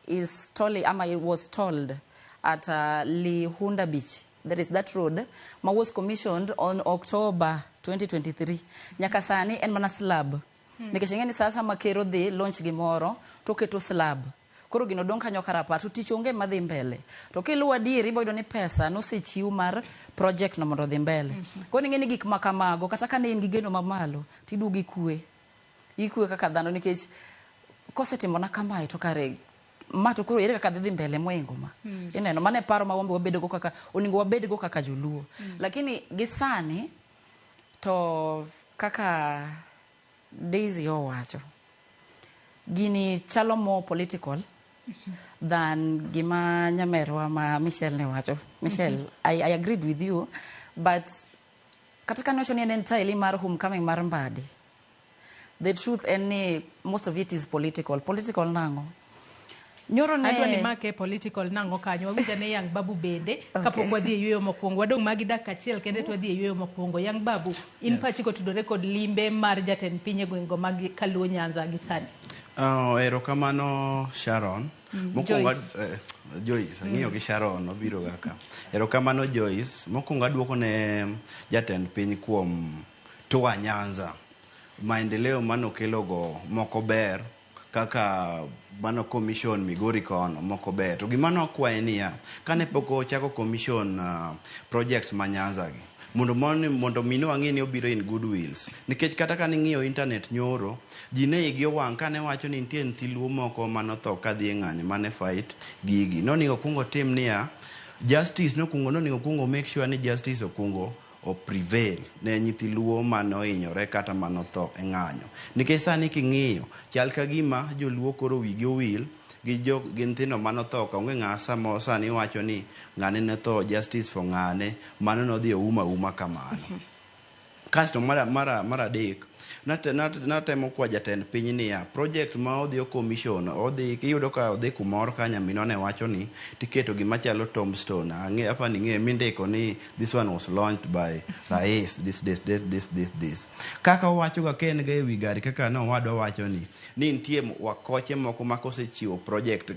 is tolly, ama it was told at Lihunda Beach. There is that road ma was commissioned on October 2023. Nyaka sani en mana slab. Nikech ing'e ni sasa ma ker odhi launch gimoro to oketo slab. Koro gino dong' kanyo karapar to tich onge madhi mbele. To kiluwo adieri ibo yudo ni pesa nosechiw mar project no mondo odhi mbele. Koro ing'e ni gik ma kamago kata ka ne in gi geno mamalo tiduogo ikwe. Ikwe kaka dhano nikech Kosetimona kamae to kare ma to koro ere kaka dhi dhi mbele moingo ma. Ineno, mano e paro ma wambe wabedogo kaka onego wabedgo kaka joluo. Lakini gi sani to kaka Daisy owacho, gini chalo more political than gima nyamerwa ma Michelle ne wacho. Michelle, I agreed with you, but kata ka nowacho ni en entirely mar homecoming mar Mbadi, the truth en ni most of it is political. Political nang'o? Nyoro ne Adwa ni make political nang'o kanyo. Wawinjo ane Young Babu bende kapok wadhi e yueyo mokwongo. Wadong' magi dakika achiel kende to wadhi e yueyo mokwongo. Young Babu, in pachi kotudore kod limbe mar jatend piny e gwengego mag Kaluo Nyanza gi sani. Erokamano Sharon. Mokwongo Joyce. Joyce, ang'iyo gi Sharon obiro kaka. Erokamano Joyce. Mokwongo aduoko ne jatend piny kuom tour Nyanza. Maendeleo manokelo go moko ber kaka mano commission Migori kono moko ber. To gima nokwaye niya, kane pok ochako commission projects ma Nyanza gi, mondo mi wang'e ni obiro in good wills. Nikech kata ka ning'iyo internet nyoro, ji ne igi owang' kane wacho ni nitie nyithi luo moko manotho kadhi e ng'anyo mane fight gigi. Nonego okuong otim niya, justice nokuongo nonego okuongo make sure ni justice okuongo o prevail ne nyithi luo manohinyore kata manotho e ng'anyo. Nikech sani king'iyo, chal ka gima joluo koro wigi owil gi jo gi nyithindo manotho ka onge ng'a samo sani wacho ni ng'ane notho justice for ng'ane mano nodhi ouma uma kamano. Kasto mar adek natemo kwa jatend piny niya project ma odhi o commission odhi iyudo ka odhi kumoro ka nyaminwa ne wacho ni tiketo gima chalo tombstone ang'e apa ni ing'e mindiko ni this one was launched by rais this this this this this this kaka owacho ga ka en ga ewi gari kaka nowadwa wacho ni nitie wakoche moko ma kosechiwo project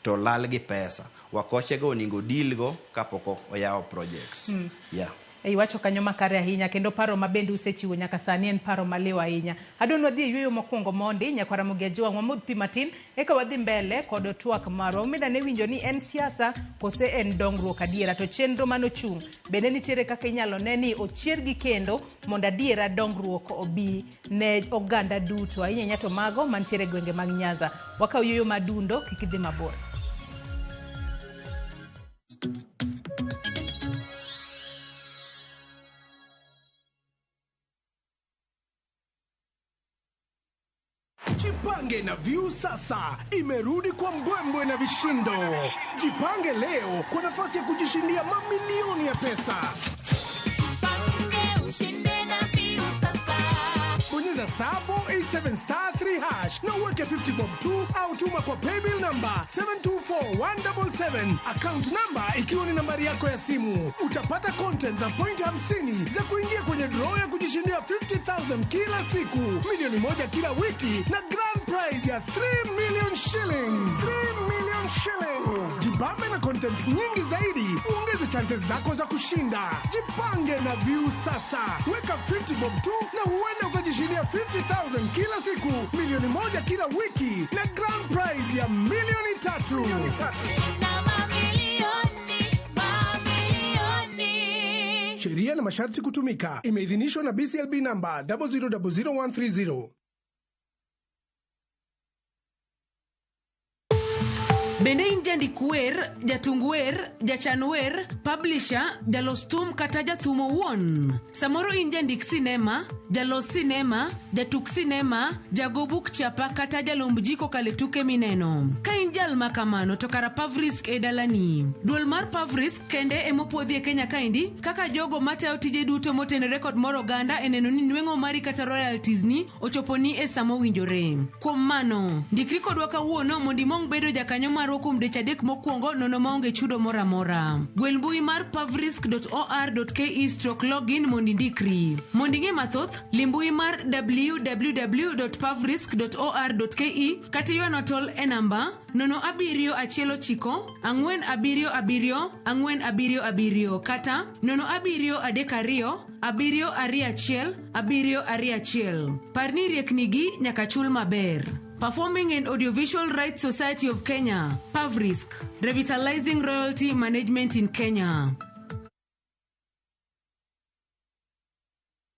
to lal gi pesa wakoche go onego deal go kapok oyawo projects. Yeah. Iwacho kanyo makare ahinya kendo paro ma bende usechiwo nyaka sani en paro maliw ahinya. Adwa ni wadhi e yueyo mokwongo mondi nyaka Ramogi Ajwang' wamodh pi matin eka wadhi mbele kod twak marwa. Umida ne winjo ni en siasa kose en dongruok adiera to chenro manochung' bende nitiere kaka inyalo ne ni ochiergi kendo mondo adiera dongruok obi ne oganda duto ahinya ahinya to mago mantiere e gwenge mag Nyanza. Wakaw yueyo madundo kik idhi mabor. Jipange na View sasa imerudi kwa mbwembwe na vishindo. Jipange leo kwa nafasi ya kujishindia mamilioni ya pesa. Jipange ushinde na View sasa. Bonyeza star 487 star 3 hash na uweke 50 bob 2 au tuma kwa paybill number 724177 account number ikiwa ni nambari yako ya simu. Utapata content na point 50 za kuingia kwenye draw ya kujishindia 50,000 kila siku, milioni 1 kila wiki na grand prize ya 3 million shillings. 3 million shillings. Jibambe na content nyingi zaidi, uongeze chances zako za kushinda. Jipange na View sasa. Weka 50 bob tu na huenda ukajishindia 50,000 kila siku, milioni 1 kila wiki na grand prize ya milioni 3. Shinda mamilioni, mamilioni. Sheria na masharti kutumika. Imeidhinishwa na BCLB namba 0000130. Bende in jandik wer, jatung wer, jachan wer, publisher, jalos thum kata jathum owuon? Samoro in jandik sinema, jalos sinema, jatuk sinema, jago buk chapa kata jalomb ji kokalo e tuke mineno. Ka in jal ma kamano to kara Pavrisk e dalani. Duol mar Pavrisk kende emopuodhi e Kenya kaendi kaka jogo matayo tije duto motenore kod mor oganda e neno ni nweng'o mari kata royalties ni ochoponi e sama owinjore. Kuom mano, ndikri kodwa kawuono mondo imong bedo jakanyo marwa kuom dweche 3 mokwongo nono maonge chudo moro amora. Gwel mbui mar pavrisk.or.ke/login mondo indikri. Mondo ing'e mathoth, lim mbui mar www.pavrisk.or.ke kata ywanwa tol e namba 0719 477 477 kata 0732 721 721. Par ni rieknigi nyaka chul maber. Performing and Audiovisual Rights Society of Kenya, Pavrisk, revitalizing royalty management in Kenya.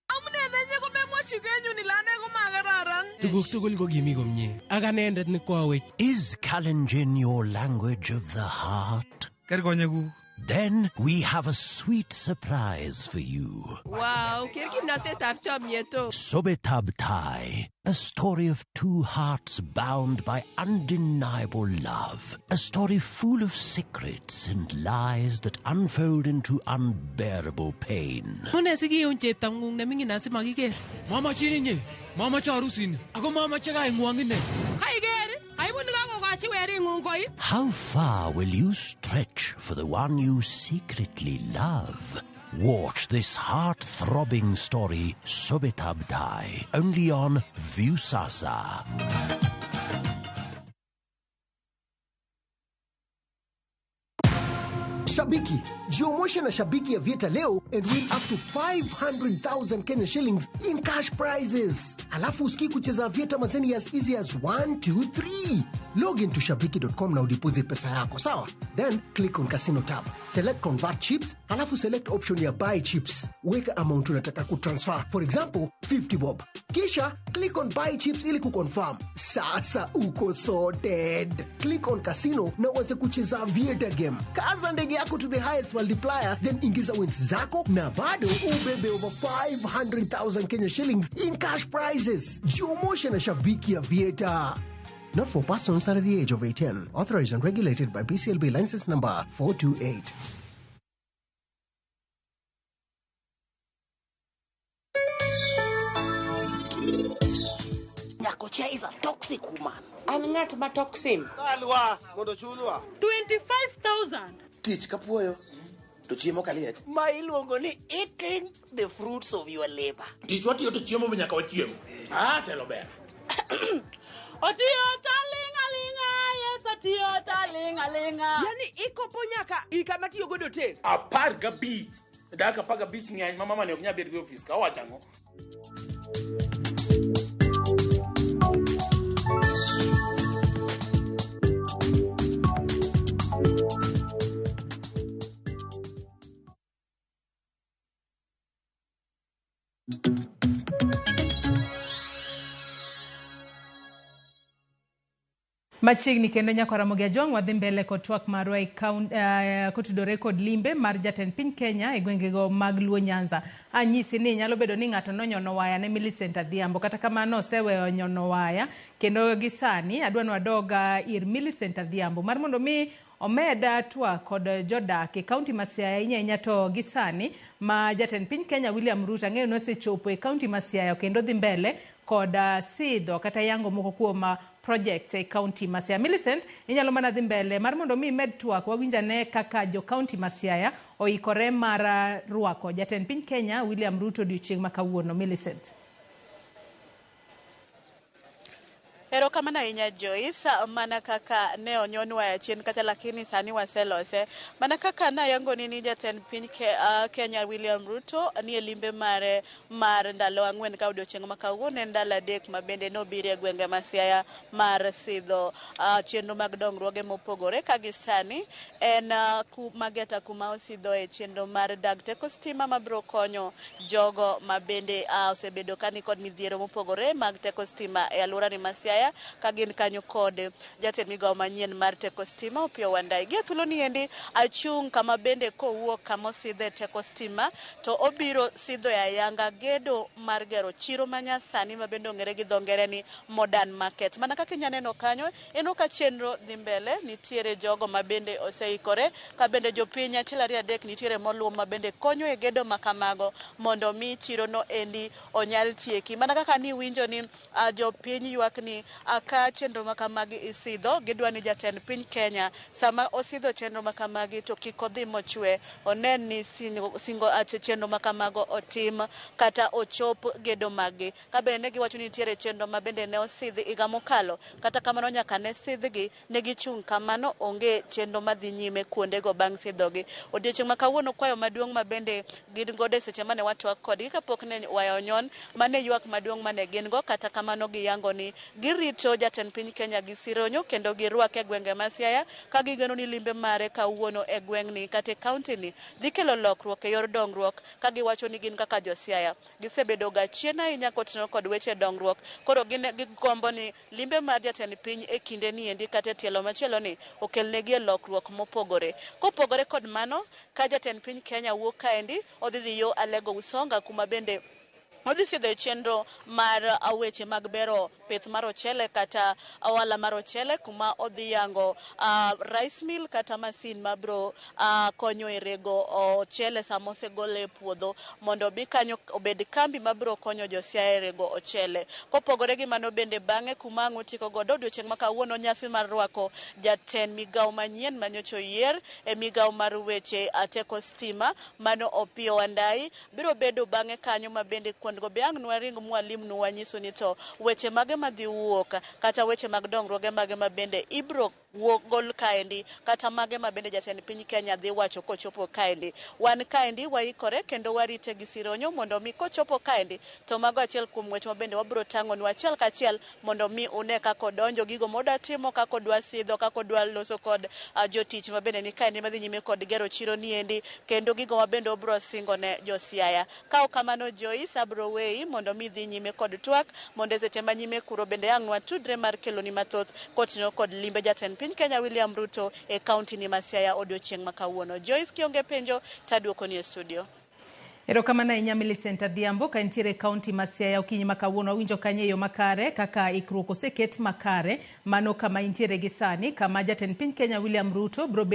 Amune nenye komemwochi kenyun ile ane komakararan. Tuguk tugul ko kimi komye. Ak anendet ne koawech. Is Kalenjin your language of the heart? Ker konyekuk. Then we have a sweet surprise for you. Wow, ker kimnatetab chomyet o. Sobetab Tai, a story of two hearts bound by undeniable love. A story full of secrets and lies that unfold into unbearable pain. Mune sikiun cheptang'ung neming'in asimakiker. Mamachin inye. Mamache arusini. Ako mamache kaing'wong ine. Kaiker, aibu nekakokochi wering'ung koi. How far will you stretch for the one you secretly love? Watch this heart-throbbing story, Sobetab Tai, only on Viusasa. Shabiki, jiomoshe na Shabiki ya Vieta leo and win up to 500,000 Kenya shillings in cash prizes. Alafu usikii kucheza Vieta mazeni as easy as 1, 2, 3. Log into shabiki.com na udeposit pesa yako, sawa? Then click on casino tab. Select convert chips, alafu select option ya buy chips. Weka amount unataka kutransfer. For example, 50 bob. Kisha click on buy chips ili kuconfirm. Sasa uko sorted. Click on casino na uanze kucheza Vieta game. Kaza ndege yako to the highest multiplier, then ingiza wins zako na bado ubebe over 500,000 Kenya shillings in cash prizes. Jiomoshe na Shabiki ya Vieta. Not for persons under the age of 18. Authorized and regulated by BCLB license number 428. Nyakocha is a toxic woman. An ng'at ma toxic. Alwa, mondo chulwa. 25,000. Tich kapuoyo to chiemo kaliech. Ma iluongo ni eating the fruits of your labor. Tich watiyo to chiemo be nyaka wachiem. Ah, telo ber. Otiyo taling' aling'a, yes otiyo taling' aling'a. Yani ikopo nyaka gika matiyo godo te. 15. Dakika 15 ng'eny ma mama ne ok nyal bet go e ofis ka owacho ang'o? Machiegni kendo nyako Ramogi Ajwang' wadhi mbele kod twak marwa e kotudore kod limbe mar jatend piny Kenya e gwengego mag Luo Nyanza. Anyisi ni nyalo bedo ni ng'ato nonyono waya ne Millicent Adhiambo, kata kamano oseweyo nyono waya kendo gi sani adwa ni wadog ir Millicent Adhiambo mar mondo mi omeda twak kod jodak e kaunti ma Siaya ahinya ahinya to gi sani ma jatend piny Kenya William Ruto ang'eyo ni osechopo e kaunti ma Siaya kendo dhi mbele kod sidho kata yango moko kuom projects e kaunti ma Siaya. Millicent, inyalo mana dhi mbele mar mondo mi imed twak wawinj ane kaka jo kaunti ma Siaya oikore mar rwako jatend piny Kenya William Ruto odiochieng' ma kawuono. Millicent. Erokamano ahinya Joyce, mana kaka ne onyonwa chien kacha lakini sani waselose. Mana kaka nayangoni ni jatend piny Kenya William Ruto nie limbe mare mar ndalo 4 ka odiochieng' ma kawuono en ndalo 3 ma bende nobiro e gwenge ma Siaya mar sidho chenro mag dongruoge mopogore ka gi sani en Mageta kuma osidhoe chenro mar dag teko stima mabiro konyo jogo ma bende osebedo ka nikod midhiero mopogore mag teko stima e alwora ni ma Siaya ka gin kanyo kod jatend migawo manyien mar teko stima Opiyo Wandayi. Gi e thuolo ni endi achung' kama bende kowuok kama osidhe teko stima to obiro sidho e ayanga gedo mar gero chiro manyasani ma bende ong'ere gi dho ngere ni Modern Market. Mana kaka inya neno kanyo, ineno ka chenro dhi mbele, nitiere jogo ma bende oseikore ka bende jopiny 1 2 3 nitiere moluom ma bende konyo e gedo ma kamago mondo mi chiro no endi onyal tieki. Mana kaka niwinjo ni jopiny ywak ni ka chenro ma kamagi isidho, gidwa ni jatend piny Kenya sama osidho chenro ma kamagi to kik odhi mochwe, onen ni singo chenro ma kamago otim kata ochop gedo maggi. Ka bende ne giwacho ni nitiere chenro ma bende ne osidhi higa mokalo, kata kamano nyaka ne sidhgi ne gichung' kamano, onge chenro madhi nyime kuondego bang' sidhogi. Odiochieng' ma kawuono kwayo maduong' ma bende gin godo e seche mane watwak kodgi kapok ne waya onyon, mane ywak maduong' mane gin go, kata kamano giyango ni Girito jatend piny Kenya gi sironyo kendo girwake e gwenge ma Siaya ka gigeno ni limbe mare kawuono e gweng'ni kata e kaunti ni dhi kelo lokruok e yor dongruok ka giwacho ni gin kaka jo Siaya gisebedo ga chien ahinya kotenore kod weche dongruok. Koro gin gigombo ni limbe mar jatend piny e kinde ni endi kata e tielo machielo ni okelnegi e lokruok mopogore. Kopogore kod mano, ka jatend piny Kenya wuok kaendi odhi dhi yo Alego Usonga kuma bende odhi sidho e chenro mar weche mag bero pith mar ochele kata ohala mar ochele kuma odhi yango rice mill kata masin mabro konyo e rego ochele sama osegole e puodho mondo obi kanyo obed kambi mabro konyo jo Siaya e rego ochele. Kopogore gi mano bende bang'e kuma ang' otieko godo odiochieng' ma kawuono nyasi mar rwako jatend migawo manyien manyocha oyier e migawo mar weche teko stima mano Opiyo Wandayi biro bedo bang'e kanyo ma bende kuondgo be ang' nwaring mwalimnu wanyisu ni to weche mage madhi wuok kata weche mag dongruoge mage ma bende ibro gol kaendi kata mage ma bende jatend piny Kenya dhi wacho kochopo kaendi. Wan kaendi waikore kendo warite gi sironyo mondo mi kochopo kaendi to mago achiel kuom weche ma bende wabro tang'onu achiel kachiel mondo mi une kaka odonjo, gigo modwa timo, kaka odwa sidho, kaka odwa loso kod jotich ma bende ni kaendi madhi nyime kod gero chiro niendi kendo gigo ma bende obro singo ne jo Siaya. Ka ok kamano Joyce, abro weyi mondo mi dhi nyime kod twak mondo e seche ma nyime kuro bende ang' watudre mar keloni mathoth kotenore kod limbe jatend piny Kenya William Ruto e kaunti ni ma Siaya odiochieng' ma kawuono. Joyce, kionge penjo taduokoni e studio. Erokamano ahinya Millicent Adhiambo ka intiere e kaunti ma Siaya okinyi ma kawuono. Wawinjo kanyo e yo makare kaka ikruok oseket makare mano kama intiere gi sani kama jatend piny Kenya William Ruto bro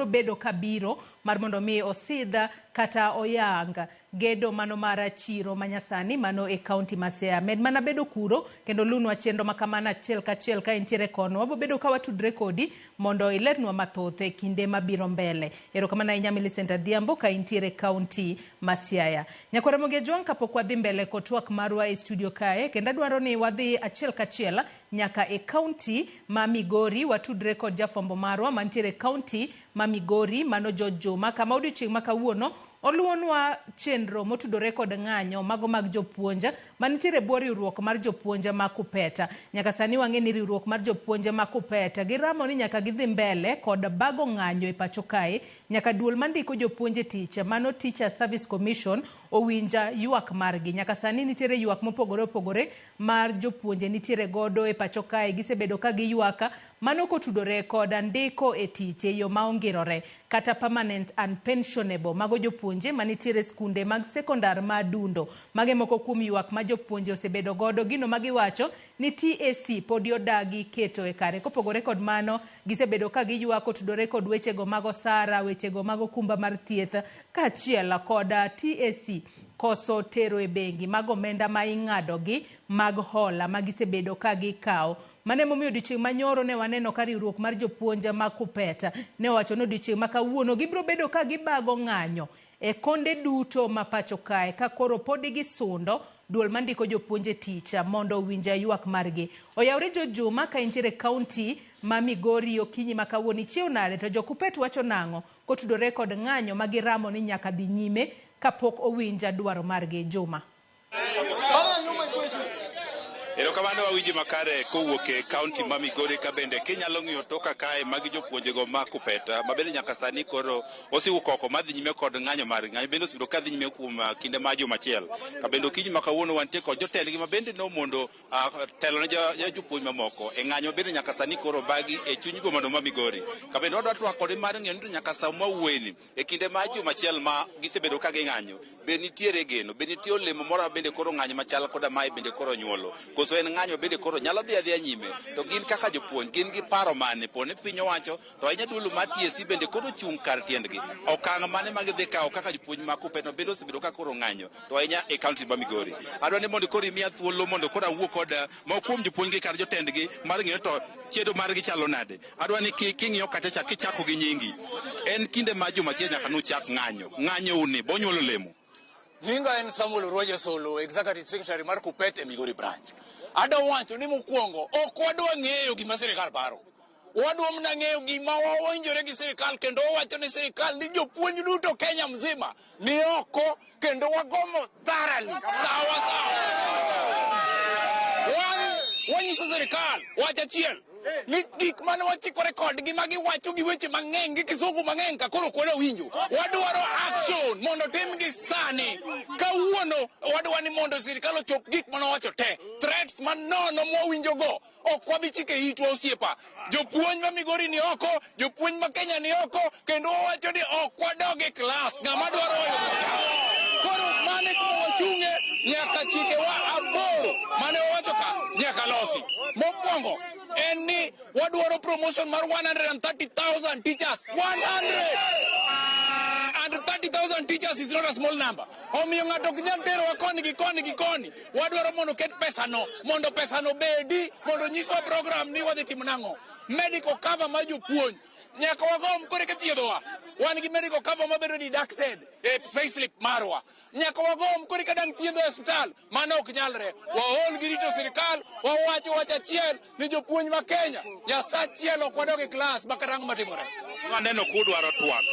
bedo kabiro mar mondo mi osidh kata oyang gedo mano mar chiro manyasani mano e kaunti ma Siaya. Med mana bedo kuro kendo lunwa chenro ma kamano achiel kachiel ka intiere kono. Wabo bedo ka watudre kodi mondo ilernwa mathoth e kinde mabiro mbele. Erokamano ahinya Millicent Adhiambo ka intiere kaunti ma Siaya. Nyakwar Ramogi Ajwang' kapok wadhi mbele kod twak marwa e studio kae, kendo adwaro ni wadhi achiel kachiel nyaka e kaunti ma Migori watudre kod jafwambo marwa mantiere e kaunti ma Migori mano George Juma kama odiochieng' ma kawuono oluwonwa chenro motudore kod ng'anyo mago mag jopuonj manitiere e bwo riwruok mar jopuonj ma Kupeta. Nyaka sani wang'e ni riwruok mar jopuonj ma Kupeta giramo ni nyaka gidhi mbele kod bago ng'anyo e pacho kae nyaka duol mandiko jopuonj e tich mano Teacher Service Commission owinja ywak margi. Nyaka sani nitiere ywak mopogore opogore mar jopuonje nitiere godo e pacho kae gisebedo ka giywak mano kotudore kod ndiko e tich e yo ma ongirore kata permanent and pensionable mago jopuonje manitiere skunde mag sekondar ma Dundo. Mage moko kuom ywak ma jopuonje osebedo godo gino magiwacho ni TSC podi odagi keto e kare. Kopogore kod mano gisebedo ka giywak kotudore kod wechego mag osara, wechego mag okumba mar thieth kaachiel kod TSC koso tero e bengi mag omenda ma ing'adogi mag hola ma gisebedo ka gikawo. Mano emomiyo odiochieng' manyoro ne waneno ka riwruok mar jopuonj ma Kupeta ne owacho ni odiochieng' ma kawuono gibiro bedo ka gibago ng'anyo e konde duto ma pacho kae ka koro podi gisundo duol mandiko jopuonj e tich mondo owinj ywak margi. Oyawre George Juma ka intiere kaunti ma Migori okinyi ma kawuono ichiew nade to jo Kupet wacho nang'o kotudore kod ng'anyo ma giramo ni nyaka dhi nyime kapok owinj dwaro margi. Juma. Erokamano wawinji makare kowuok e kaunti ma Migori ka bende kinyalo ng'iyo toka kae magi jopuonjego ma Kupeta ma bende nyaka sani koro osewuok oko madhi nyime kod ng'anyo margi. Ng'anyo bende osebedo ka dhi nyime kuom kinde ma juma achiel. Ka bende okinyi ma kawuono wantie kod jotendgi ma bende nomondo telo ne jopuonj mamoko e ng'anyo bende nyaka sani koro bagi e chuny bomano ma Migori. Ka bende wadwa twak kode mar ng'eyo ni to nyaka sa mawuoyeni e kinde ma juma achiel ma gisebedo ka ging'anyo be nitiere geno, be nitie olemo moro bende koro ng'anyo machal koda mae bende koro nyuolo. Koso en ng'anyo bende koro nyalo dhi adhiya nyime to gin kaka jopuonj gin gi paro mane pone piny owacho to ahinya duol mar TSC bende koro chung' kar tiendgi okang' mane ma gidhi kawo kaka jopuonj ma Kupeta bende osebedo ka koro ng'anyo to ahinya e kaunti ma Migori. Adwa ni mondo koro imiya thuolo mondo koro awuo kod moko kuom jopuonj gi kar jotendgi mar ng'eyo to chedo margi chalo nade. Adwa ni king'iyo kata cha kichako gi nyingi en kinde ma juma achiel nyaka nuchak ng'anyo. Ng'anyo uni bonyuolo lemo. Nyinga en Samuel Orwaja Solo, Executive Secretary mar Kupet e Migori Branch. Adwa wacho ni mokwongo, ok wadwa ng'eyo gima sirikal paro. Wadwa mana ng'eyo gima wawinjore gi sirikal kendo wawacho ni sirikal ni jopuonj duto Kenya mzima ni oko kendo wagomo thoroughly. Sawa sawa. Wanyiso sirikal wach achiel ni gik mane wachikore kodgi ma giwacho gi weche mang'eny gi kisungu mang'eny ka koro ok wadwa winjo. Wadwaro action mondo timgi sani. Kawuono wadwa ni mondo sirikal ochop gik mane owacho te. Threats manono mwawinjogo ok wabi chike itwa osiepa. Jopuonj ma Migori ni oko, jopuonj ma Kenya ni oko, kendo wawacho ni ok wadog e klas. Ng'ama dwaro koro mane kuma wachung'e nyaka chikewa 8 mane wawacho ka nyaka losi. Mokwongo en ni wadwaro promotion mar 130,000 teachers. 130,000 teachers is not a small number. Omiyo ng'ato ok nyal terowa koni gi koni gi koni. Wadwaro mondo ket pesano, mondo pesano bedi, mondo nyiswa program ni wadhi timo nang'o. Medical cover mar jopuonj nyaka wagom koro eka thiedhowa. Wan gi medical cover mabedo deducted e payslip marwa. Nyaka wagom koro eka dang' thiedho e osiptal. Mano ok nyalre. Waol gi rito sirikal, wawacho wach achiel ni jopuonj ma Kenya, Nyasaye achiel ok wadog e klas ma kata ang'o matimore. Waneno kudwaro twak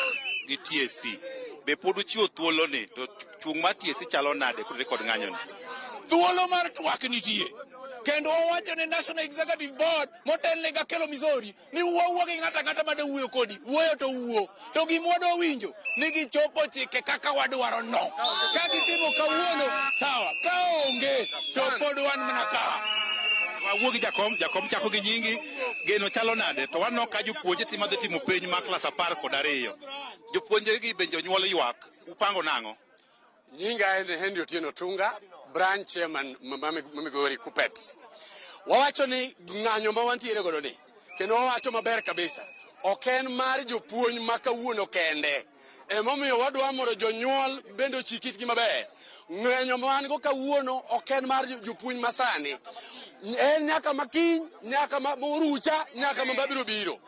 gi TSC. Be pod uchiwo thuolo ni to chung' mar TSC chalo nade kudhi kod ng'anyo ni? Thuolo mar twak nitie. Kendo wawacho ne National Executive Board motelne gi Akelo Misori ni wuo gi ng'ato ang'ata made wuoyo kodi, wuoyo to wuo. To gima wadwa winjo ni gichopo chike kaka wadwaro no. Ka gitimo kawuono, sawa. Ka onge to pod wan mana ka. Wawuo gi jakom, jakom chako gi nyingi, geno chalo nade? To waneno ka jopuonje timo dhi timo penj mar klas 12. Jopuonje gi be jonyuol ywak. Upango nang'o? Nyinga en Henry Otieno Tunga, branch chairman ma Migori Kupet. Wawacho ni ng'anyo ma wantiere godo ni, kendo wawacho maber kabisa, ok en mar jopuonj ma kawuono kende. Emomiyo wadwa mondo jonyuol bende ochik itgi maber. Ng'anyo ma wan go kawuono ok en mar jopuonj masani. En nyaka makiny, nyaka morucha, nyaka mabiro biro.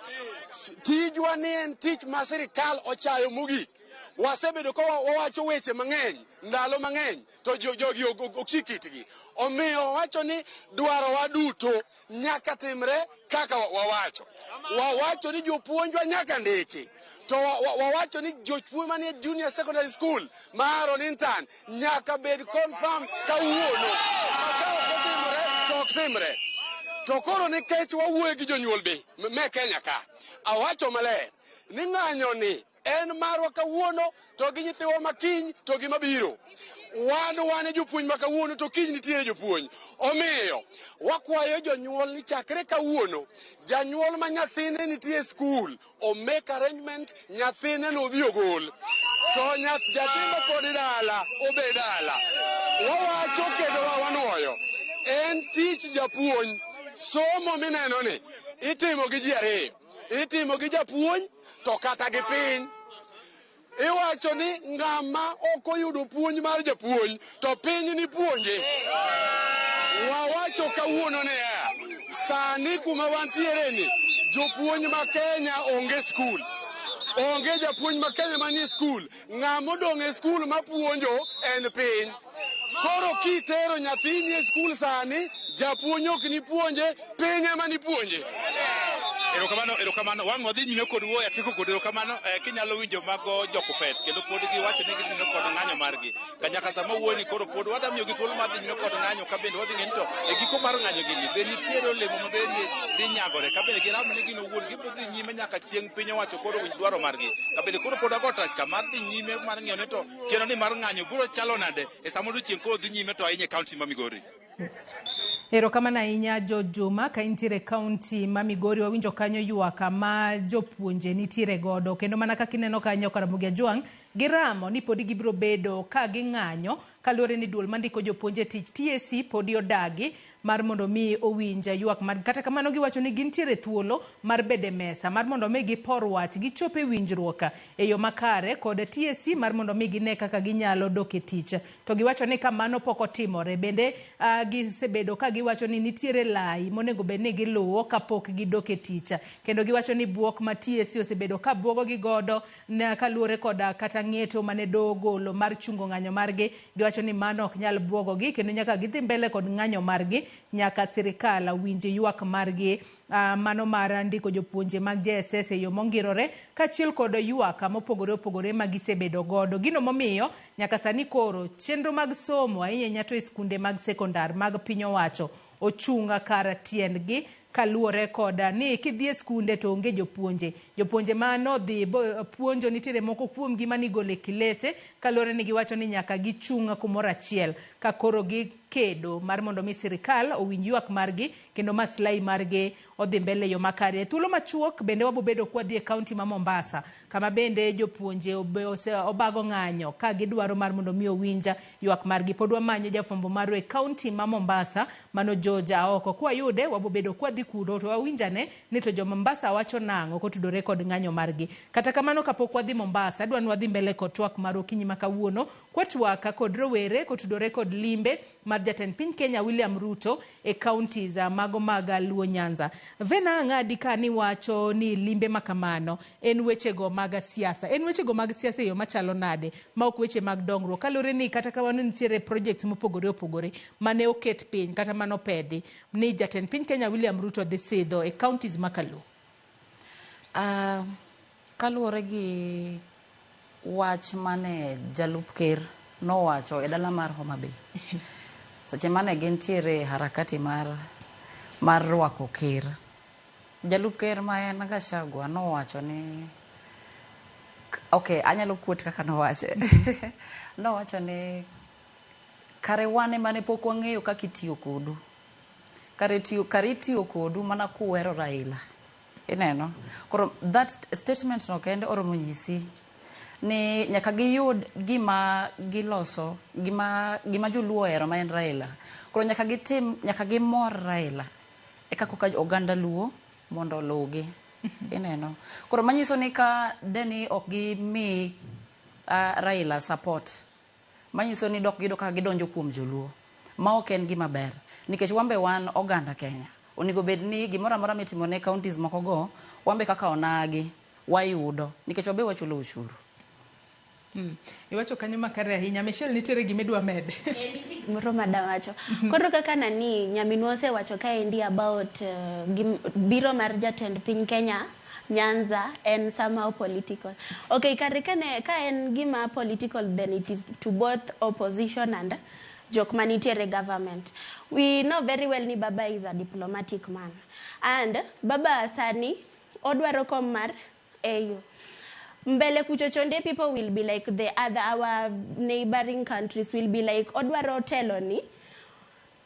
Tijwa ni en tich ma sirikal ochayo mogik. Wasebedo ka wawacho weche mang'eny, ndalo mang'eny, to jogi ok chik itgi. Omiyo wawacho ni dwarowa duto nyaka timre kaka wawacho. Wawacho ni jopuonjwa nyaka ndiki. To wawacho ni jopuonj manie junior secondary school ma Aaron Intern nyaka bed confirm kawuono. Ka ok otimore, to ok timre. To koro nikech wawuoyo gi jonyuol be me Kenya ka, awacho maler ni ng'anyo ni en marwa kawuono to gi nyithiwa makiny to gi mabiro. Wan e jopuonj ma kawuono to kiny nitiere jopuonj. Omiyo wakwayo jonyuol ni chakre kawuono, janyuol ma nyathine nitie e skul o make arrangement nyathine no odhi ogol. To nyathi ma pod dala obed dala. Wawacho kendo wanuoyo. En tich japuonj. Somo mineno ni itimo gi ji ariyo. Itimo gi japuonj to kata gi piny. Iwacho ni ng'ama ok oyudo puonj mar japuonj to piny ni puonje. Wawacho kawuono niya, sani kuma wantiere ni jopuonj ma Kenya onge skul. Onge japuonj ma Kenya manie skul. Ng'ama odong' e skul mapuonjo en piny. Koro kitero nyathini e skul sani, japuonj ok ni puonje, piny ema ni puonje. Erokamano, erokamano. Wang' wadhi nyime kod wuoyo, atieko kod erokamano. Kinyalo winjo mago jokupet, kendo pod giwacho ni gidhi nyime kod ng'anyo margi. Ka nyaka sama wuoyo ni koro pod wadwa miyogi thuolo mar dhi nyime kod ng'anyo, ka bende wadhi ng'e ni to e giko mar ng'anyo gini, be nitiere olemo ma bende dhi nyagore, ka bende giramo ni gin owuon gibiro dhi nyime nyaka chieng' piny owacho koro winj dwaro margi. Ka bende koro pod wago tach ka mar dhi nyime mar ng'iyo ni to chenro ni mar ng'anyo biro chalo nade e sama odiochieng' koro dhi nyime to ahinya e kaunti ma Migori. Erokamano ahinya Jo Juma, ka intiere kaunti ma Migori wawinjo kanyo ywak ma jopuonje nitiere godo, kendo mana kaka ineno kanyo Karamogi Ajwang' giramo ni podi gibiro bedo ka ging'anyo kaluwore ni duol mandiko jopuonje tich TSC podi odagi mar mondo mi owinj ywak mar. Kata kamano giwacho ni gintiere thuolo mar bedo e mesa mar mondo mi gipor wach gichop e winjruok e yo makare kod TSC mar mondo mi gine kaka ginyalo dok e tich. To giwacho ni ka mano pok otimore bende gisebedo ka giwacho ni nitiere lai monego bed ni giluwo kapok gidok e tich. Kendo giwacho ni buok ma TSC osebedo ka buogo gi godo na kaluwore kod kata ng'eto mane doho ogolo mar chungo ng'anyo margi, giwacho ni mano ok nyal buogogi kendo nyaka gidhi mbele kod ng'anyo margi nyaka sirikal winj ywak margi mano mar ndiko jopuonje mag JSS e yo mongirore kaachiel kod ywak mopogore opogore ma gisebedo godo. Gino momiyo nyaka sani koro chenro mag somo ahinya ahinya to e skunde mag sekondar mag piny owacho ochung' kar tiendgi kaluwore koda ni kidhi e skunde to onge jopuonje. Jopuonje manodhi puonjo nitiere moko kuomgi manigolo e kilese kaluwore ni giwacho ni nyaka gichung' kumoro achiel ka koro gikedo mar mondo mi sirikal owinj ywak margi kendo maslahi margi odhi mbele e yo makare. E thuolo machuok bende wabobedo kwadhi e kaunti ma Mombasa kama bende jopuonje obago ng'anyo ka gidwaro mar mondo mi owinj ywak margi. Pod wamanyo jafwambo marwa e kaunti ma Mombasa mano George Aoko. Kwayude wabobedo kwadhi kuno to wawinjane ni to jo Mombasa wacho nang'o kotudore kod ng'anyo margi. Kata kamano kapok wadhi Mombasa, adwa ni wadhi mbele kod twak mar okinyi ma kawuono kwatwak kod rowere kotudore kod limbe mar jatend piny Kenya William Ruto e counties mago mag Luo Nyanza. Vena ang'adi ka ni wacho ni limbe ma kamano en wechego mag siasa. En wechego mag siasa e yo machalo nade ma ok weche mag dongruok. Kaluwore ni kata kamano nitiere projects mopogore opogore mane oket piny kata manopedhi ni jatend piny Kenya William Ruto dhi sidho e counties ma Kaluo. Kaluwore gi wach mane jalup ker nowacho e dala mar Homa Bay seche mane gintiere e harakati mar rwako ker, jalup ker ma en Gachagua nowacho ni okay, anyalo quote kaka nowache. Nowacho ni kare wan ema ne pok wang'eyo kaka itiyo kodu. Kare itiyo kodu mana kuwero Raila. Ineno? Koro that statement no kende oromo nyisi ni nyaka giyud gima giloso, gima joluo ohero ma en Raila. Koro nyaka gitim, nyaka gimor Raila eka koka oganda Luo mondo oluwgi. Ineno? Koro manyiso ni ka deni ok gimi Raila support, manyiso ni dok giyudo kaka gidonjo kuom joluo. Ma ok en gima ber. Nikech wan be wan oganda Kenya. Onego bed ni gimoro amora mitimo ne counties moko go, wan be kaka onagi, wayudo. Nikech wabe wachulo ushuru. Iwacho kanyo makare ahinya. Michelle, nitiere gima idwa mede? Nitie gimoro madawacho. Koro kaka nani nyaminwa osewacho kaendi about biro mar jatend piny Kenya Nyanza en somehow political. Okay, kare kane ka en gima political, then it is to both opposition and jok manitiere government. We know very well ni Baba is a diplomatic man. And Baba sani odwaro kom mar AU. Mbele kuchochonde people will be like the other, our neighboring countries will be like odwaro telo ni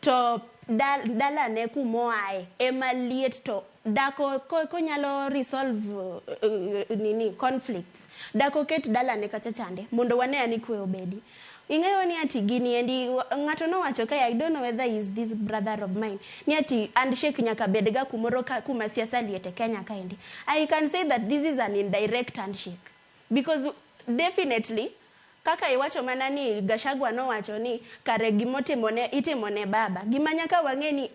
to dalane kumoae ema liet to dako konyalo resolve nini conflicts dako ket dalane kacha chande mondo wane ani kwe obedi. Ing'eyo ni ati gini endi ng'ato nowacho kae, I don't know whether he is this brother of mine, ni ati handshake nyaka bed ga kumoro kuma siasa liete Kenya kaendi. I can say that this is an indirect handshake because definitely kaka iwacho mana ni Gachagua nowacho ni kare gimotimone itimone baba. Gima nyaka wang'e ni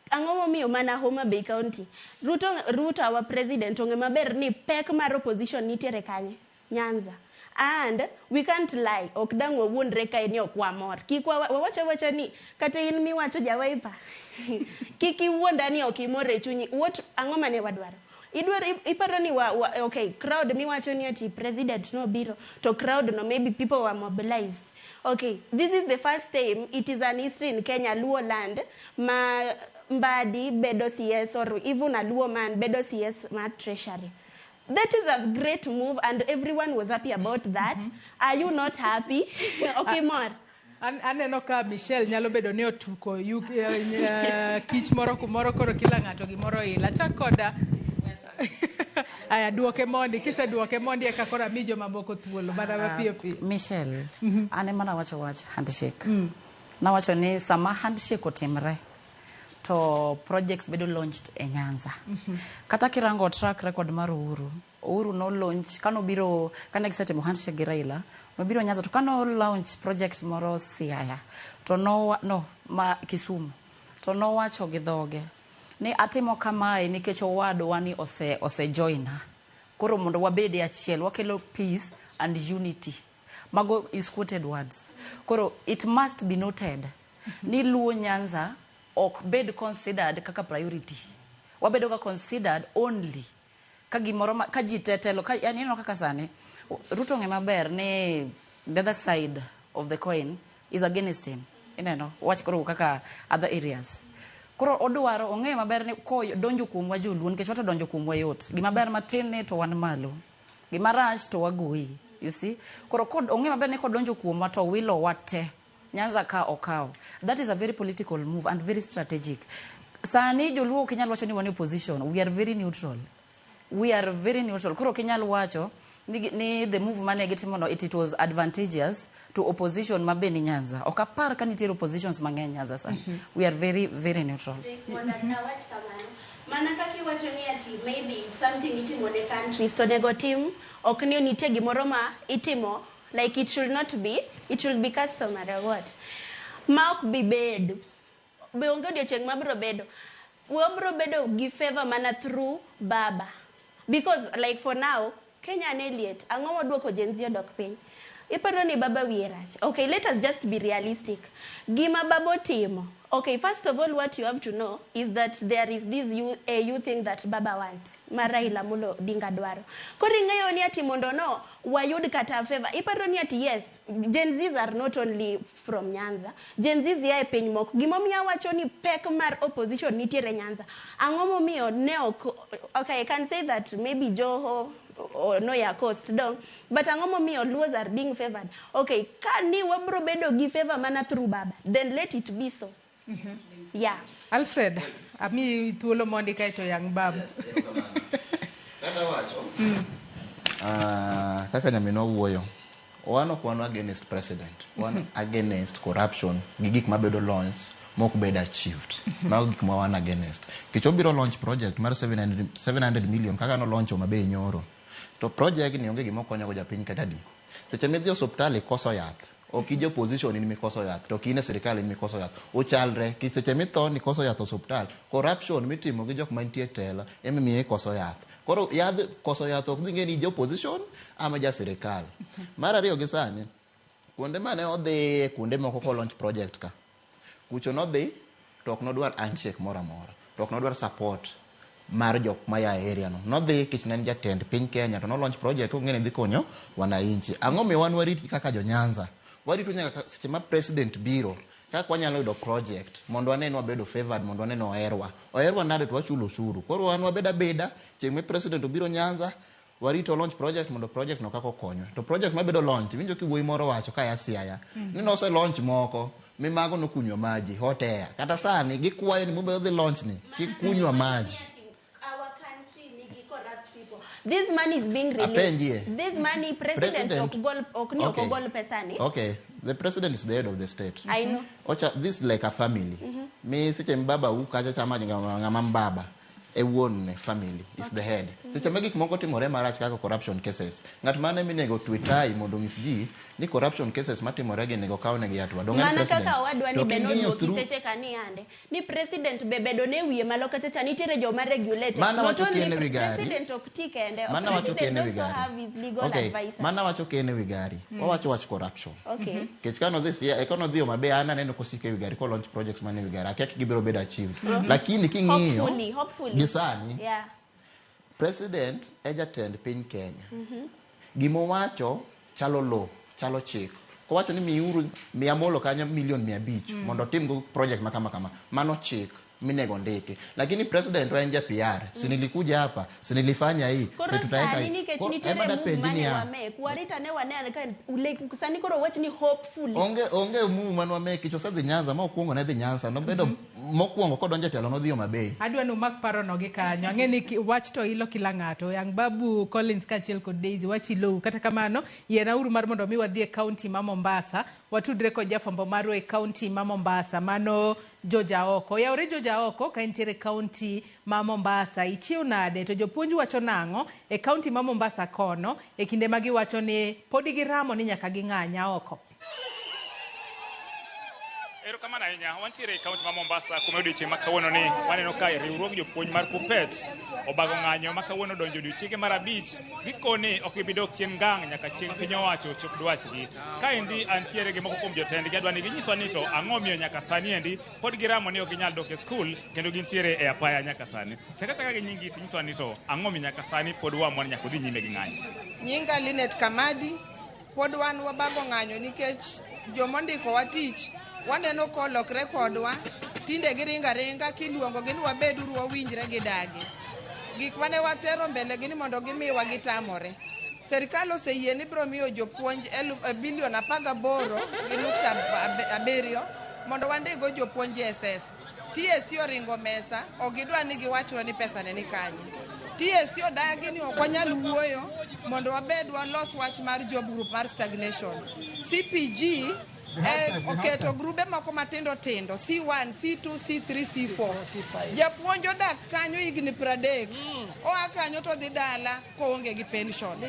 ang'o momiyo mana Homa Bay County Ruto our president ong'e maber ni pek mar opposition nitiere kanye Nyanza. And we can't lie, ok dang' wawuondre kae ni ok wamor. Kik wawacho awacha ni kata in miwacho jawaipa kik iwuonda ni ok imor e chunyi. What ang'o mane wadwaro? Idwaro iparo ni okay, crowd miwacho ni ati president no biro to crowd no maybe people were mobilized. Okay, this is the first time it is an history in Kenya, Luo land ma Mbadi bedo CS or even a Luo man bedo CS ma treasury. That is a great move and everyone was happy about that. Are you not happy? Okay, more. Aneno ka Michelle nyalo bedo ni otuko kich moro kumoro koro kila ng'ato gimoro ila. Achak koda. Aya, duoke mondi, kiseduoke mondi eka koro ami jomamoko thuolo mana mapiyo piyo. Michelle, an ema nawacho wach handshake. Nawacho ni sama handshake otimre to projects bedo launched e Nyanza. Kata kirango track record mar Uhuru, Uhuru no launch kano biro kane gisetimo handshake gi Raila, nobiro Nyanza to kano launch project moro Siaya to no ma Kisumu to nowacho gi dhoge ni atimo kamae nikech owadwa ni ose joina. Koro mondo wabed e achiel, wakelo peace and unity. Mago is quoted words. Koro it must be noted ni Luo Nyanza ok bed considered kaka priority. Wabedo ga considered only ka gimoro ka ji te telo ka yani ineno kaka sani Ruto ong'e maber ni the other side of the coin is against him. Ineno wach koro kaka other areas. Koro odwaro ong'eyo maber ni kodonjo kuomwa joluo nikech wato donjo kuomwa yot. Gima ber matin ni to wan malo. Gima rach to wagoyi. You see? Koro kod ong'eyo maber ni kodonjo kuomwa to wilo wa te. Nyanza ka okawo. That is a very political move and very strategic. Sani joluo ok inyal wacho ni wan e opposition. We are very neutral. We are very neutral. Koro ok inyal wacho ni the move mane gitimo no it was advantageous to opposition ma be ni Nyanza. Ok apar ka nitiere oppositions mang'eny Nyanza sani. We are very, very neutral. Mondo awach kamano mana kaka iwacho ni ati maybe if something itimo ne countries to onego tim ok ni nitie gimoro ma itimo like it should not be it should be customary or what ma ok bi bedo be onge odiochieng' mabiro bedo wabiro bedo gi favor mana through baba because like for now Kenya ne liet ang'o moduoko Gen Z odok piny iparo ni baba wiye rach okay let us just be realistic gima baba otimo okay first of all what you have to know is that there is this AU thing that baba wants ma Raila Amolo Odinga dwaro koro ing'eyo ni ati mondo no wayud kata favor iparo ni ati yes Gen Zs are not only from Nyanza Gen Zs ya e piny moko gimomiyo awacho ni pek mar opposition nitiere Nyanza ang'o momiyo ne ok okay I can say that maybe Joho or no ya coast dong but ang'o momiyo Luos are being favored okay ka ni wabro bedo gi favor mana through baba then let it be so yeah Alfred, amiyi thuolo mondi kaeto yang babu. Kata wacho kaka nyaminwa wuoyo wan ok wan against president wan against corruption gi gik mabedo launch mok bed achieved mago gik ma wan against nikech obiro launch project mar 700 million kaka no launch Homa Bay nyoro to project ni onge gima okonyo go japiny kata adi seche midhi osuptal ikoso yath ok ije opposition in mikoso yath to ok in e sirikal in mikoso yath uchalre ki seche mitho ni koso yath osuptal corruption mitimo gi jok mantie e telo emimiyo ikoso yath koro yadh koso yath ok dhi ng'e ni ije opposition ama ja sirikal mar ariyo gi sani kuonde mane odhiye kuonde moko ko launch project ka kucho nodhi to ok nodwar handshake moro amora to ok nodwar support mar jok maya e area no nodhi nikech ne en jatend piny Kenya to no launch project kong'e ni dhi konyo wananchi ang'o miyo wan warit kaka jo Nyanza warito nyaka seche ma president biro kaka wanyalo yudo project mondo wane ni wabedo favored mondo wane ni oherwa oherwa nade to wachulo osuru koro wan wabed abeda chieng' ma president obiro Nyanza warito launch project mondo project no kaka okonywa to project mabedo launch winjo ki wuoyi moro wacho ka ya Siaya ni nose launch moko mi mago nokunywa maji hot air kata sani gikwayo ni mobe odhi launch ni kik kunywa maji our country nigi corrupt people this money is being released Apenjie. this money president ok gol ok ni ok Okay. ogol pesa ni okay the president is the head of the state I know ocha this is like a family mi seche mbaba u kacha chama ng'ama mbaba e wuon ne family is the head seche ma gik moko timore marach kaka corruption cases ng'at mane minego twe tai mondo onyis ji ni corruption cases matimore gi onego kawnegi hatua dong' en mana president kaka owadwa ni To be king'iyo nodwoki through seche ka ni ande ni president be bedo ne wiye malo kacha cha nitiere joma regulate Mana Not wacho only kien e wi gari. president ok ti kende Mana wacho president kien e wi also gari. have his legal okay advisor mana wacho kien e wi gari wawacho wach corruption okay nikech ka nodhi Siaya ka nodhi Homa Bay an aneno kosiko e wi gari ko launch projects mane wi gari akia gibiro bedo achieved lakini king'iyo hopefully hopefully gi sani yeah president e jatend piny Kenya gimowacho chalo law chalo chik kowacho ni miuru miya molo kanyo milion 500 mondo otimgo project ma kama kama mano chik minego ndiki lakini president wa en ja PR si nilikuja hapa si nilifanya hii koro si tutaweka sani hii nikech Koro nitiere ema move dapenji mane niya wamek warita ne wane ane ka like sani koro wach ni hopefully onge move mane wameki to osedhi Nyanza ma okuongo ne dhi Nyanza nobedo mokwongo kodonjo e telo nodhi Homa Bay Adwa ni umak parono gi kanyo. Ang'e ni wach to ilo kila ng'ato. Yang Babu Collins kaachiel kod Daisy wach ilou. Kata kamano, yienauru mar mondo mi wadhi e kaunti ma Mombasa. Watudre kod jafwambo marwa e kaunti ma Mombasa. Mano Joja Oko. Oyawore Joja Oko ka entiere e kaunti ma Mombasa. Ichiew nade? To jopuonj wacho nang'o e kaunti ma Mombasa kono e kinde ma giwacho ni podi giramo ni nyaka ging'any oko. Erokamano ahinya. Wantiere e kaunti ma Mombasa kuma odiochieng' ma kawuono ni waneno ka riwruog jopuonj mar KUPPET obago ng'anyo ma kawuono donjo odiochienge mar 5 gikoni ok gibi dok chien ngang' nyaka chieng' piny owacho chop dwachgi. Kaendi antiere gi moko kuom jotendgi adwa ni ginyiswa ni to ang'o miyo nyaka sani endi pod giramo ni ok ginyal dok e skul kendo gintiere e apaya nyaka sani. Chaka chaka gi nyingi tinyiswa ni to ang'o miyo nyaka sani pod waamua ni nyaka udhi nyime gi ng'anyo. Nyinga Linet Kamadi, pod wan wabago ng'anyo nikech jomondikowa tich waneno kolokre kodwa Tinde giringo aringa kiluongogi ni wabeduru wawinjre gi dagi. Gik mane watero mbele gi ni mondo gimiwa gitamore. Serikal oseyie ni biro miyo jopuonj bilion 18.7 mondo wandikgo jopuonj JSS. TSC oringo mesa, ok gidwa ni giwachnwa ni pesa ne ni kanye. TSC odagi ni ok wanyal wuoyo mondo wabed walos wach mar job group mar stagnation. CPG oketo grube moko matindo tindo C1, C2, C3, C4. Japuonj odak kanyo higni 30, oa kanyo to dhi dala koonge gi pension.